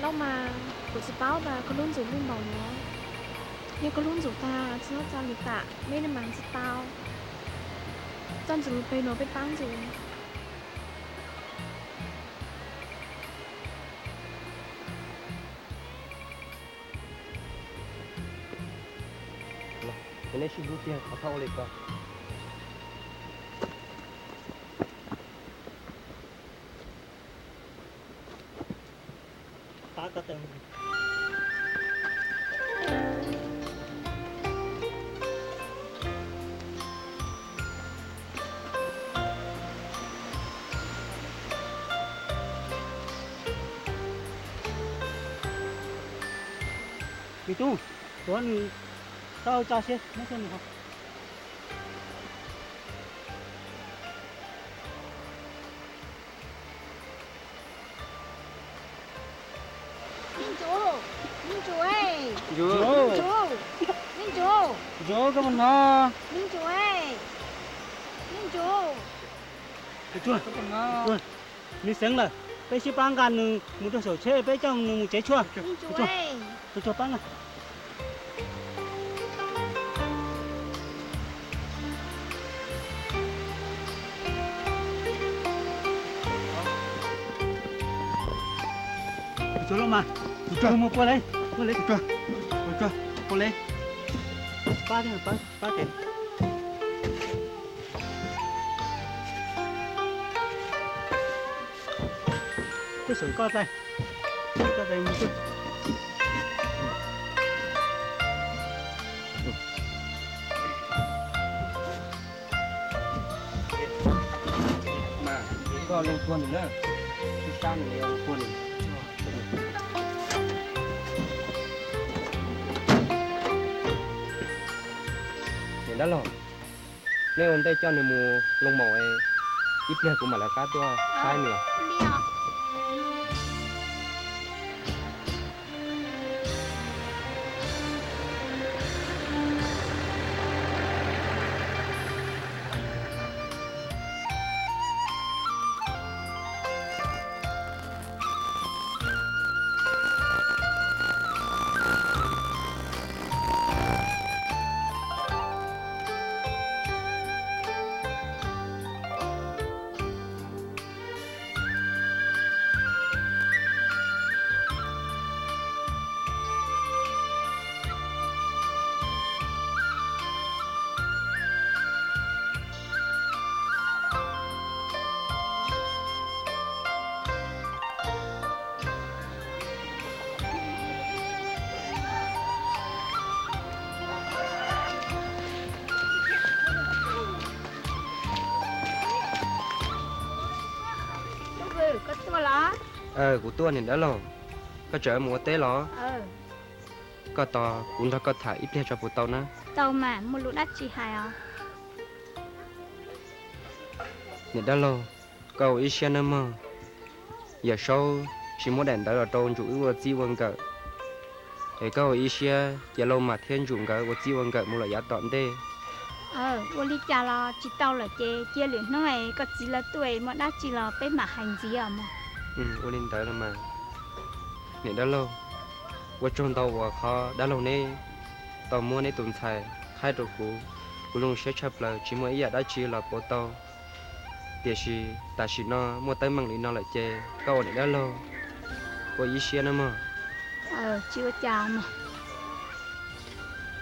Lauj mas, kuv tsis paub tas koj hlub Ntsum li npaum no. Yog koj hlub Ntsum tas, tsis txhob tso lwm tus, neb mas tsis tau. Tso Ntsum lub pem no peb pab Ntsum. Los, neb sib hlub tiag, thov txhob ua li ko. Me tub, tuav nws, tau tso siab muab xyuas nws ho. Me Ntsum, me Ntsum, Ntsum, me Ntsum, Ntsum, koj puas hnov? Me Ntsum, me Ntsum, me Xeev lawm, peb sib pab nqa nws mus rau saum tsheb, peb coj nws mus tsev tshuaj. Tus tshuaj pab na. Tus tshuaj loj mas, tus tshuaj mus pua le, pua le, pua le, pab, pab, pab kev. Koj saum koj tais, koj tais mus xwb. Mas koj leej tuag nws na, sab sab nws leej tuag nws. Niam dab laug, nej ua ntej coj nws mus loo maum, ib pliag kuv mam lawv qab tuaj saib nws. Kuv tuaj niam dab laug, koj tseem mus ua teb los? Koj tos kuv nrog koj tham ib pliag tso puas tau na? Tau mas, muaj lus dab tsi hais os? Niam dab laug, koj ua ib siab nawb mog. Yawm Saub tsis muab daim ntawv los rau Ntsum wb ua txij ua nkawm, es koj ua ib siab cia Lauj Mas thiab Ntsum nkawd ua txij ua nkawm mus lawm yav tom ntej. Ua li cas los tsis tau lawm ces cia lwm hnub es koj txiv lawv tuaj es muaj dab tsi los peb mam hais ntxiv os mog. Ua li ntawd los mas. Niam dab laug, ua tsaug ntau uas qhov dab laug neb tau muab neb tus ntxhais qhaib rau kuv, kuv zoo siab tshaj plaws tsis muaj ib yam dab tsi los pauv tau. Tiam sis tam sim no muaj teeb meem li no lawm ces koj ua niam dab laug ua ib siab nawb mog. Tsis ua cas mog.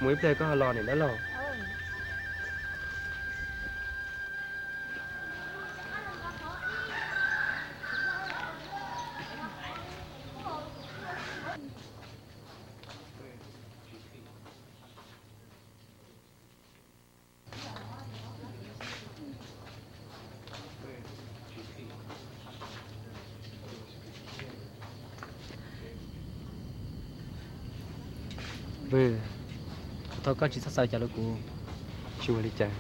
Mus ib pliag koj ho los niam dab laug. Kuv thov koj tsis txhob xav cas rau kuv. Tsis ua li cas.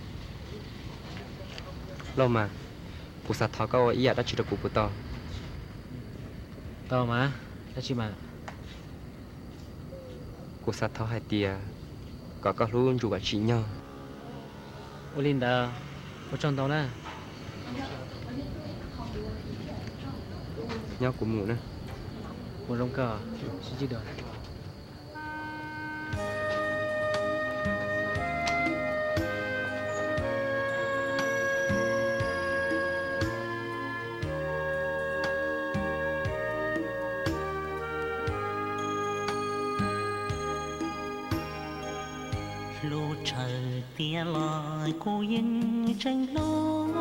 Lauj mas, kuv xav thov koj ua ib yam dab tsi rau kuv puas tau? Tau mas, dab tsi mas? Kuv xav thov hais tias kom koj hlub Ntsuj kom tsim nyog. Ua li ntawd, ua tsaug ntau na. Nyob kuv mus na. Mus zoo koj, sib ntsib dua. Hlub tshaj tiag los kuv yeej tseem hlub,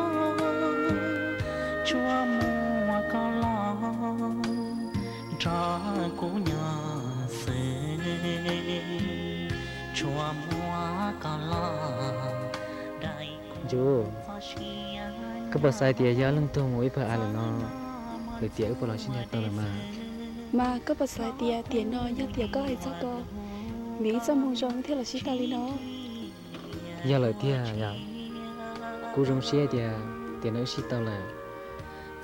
tsuas muaj koj los nrog kuv nyob xwb, tsuas muaj koj los daim Ntsuj, koj puas xav tias yog leej twg mus ib pawg av lawm no, lawm tias wb puas los sib ncaim tau lawm mas? Mas koj puas xav tias tiam no yog tiam koj hais txog ko, vim ib txoj moo zoo thiaj los sib tau li no? Yog lawm tiag yom. Kuv zoo siab tias tiam no wb sib tau lawm,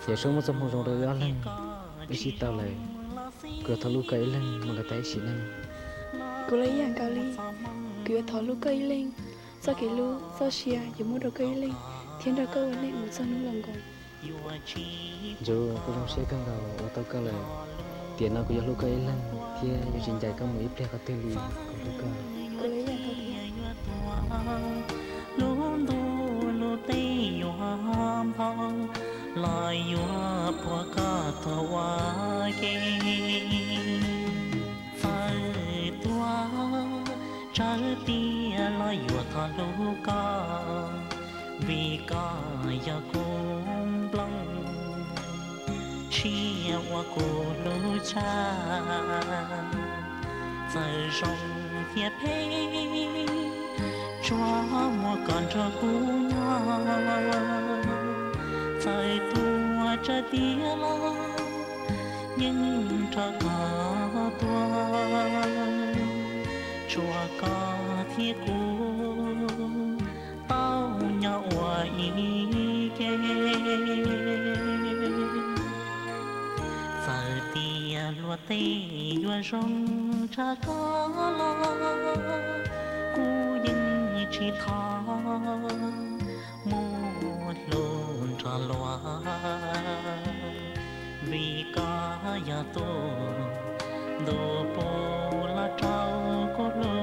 yog sub muaj txoj moo zoo rau wb ob leeg, wb sib tau lawm. Kuv yuav thov hlub koj ib leeg mus kom tas ib sim neej. Kuv los ib yam nkaus li, kuv yuav thov hlub koj ib leeg. Txoj kev hlub txoj sia yuav muab rau koj ib leeg thiab nrog koj ua neej mus txog hnub laus nkoos. Ntsuj, kuv zoo siab kawg nkaus uas tau koj lawm. Tiam no kuv yuav hlub koj ib leeg thiab yuav tsis ncaim koj mus ib pliag qhov twg li. Kuv hlub koj. Lub ntuj lub teb yuav npau los yuav puag koj tuag ua ke. Txawm tuag tsawv tiag los yuav thov hlub koj, vim koj yog kuv nplooj, tshiab ua kuv lub tshaj. Txawm zoo thiab phem, tsuas muaj koj nrog kuv nyob. Txawm tuag tsawv tiag los yeej nrog koj tuag, tsuas koj thiab kuv tau nyob ua ib ke. Txawm tias luag tej yuav zoo tshaj koj los, kuv yeej tsis thov muaj hlub nrog luag, vim koj yog tus ntuj pub los rau kuv hlub.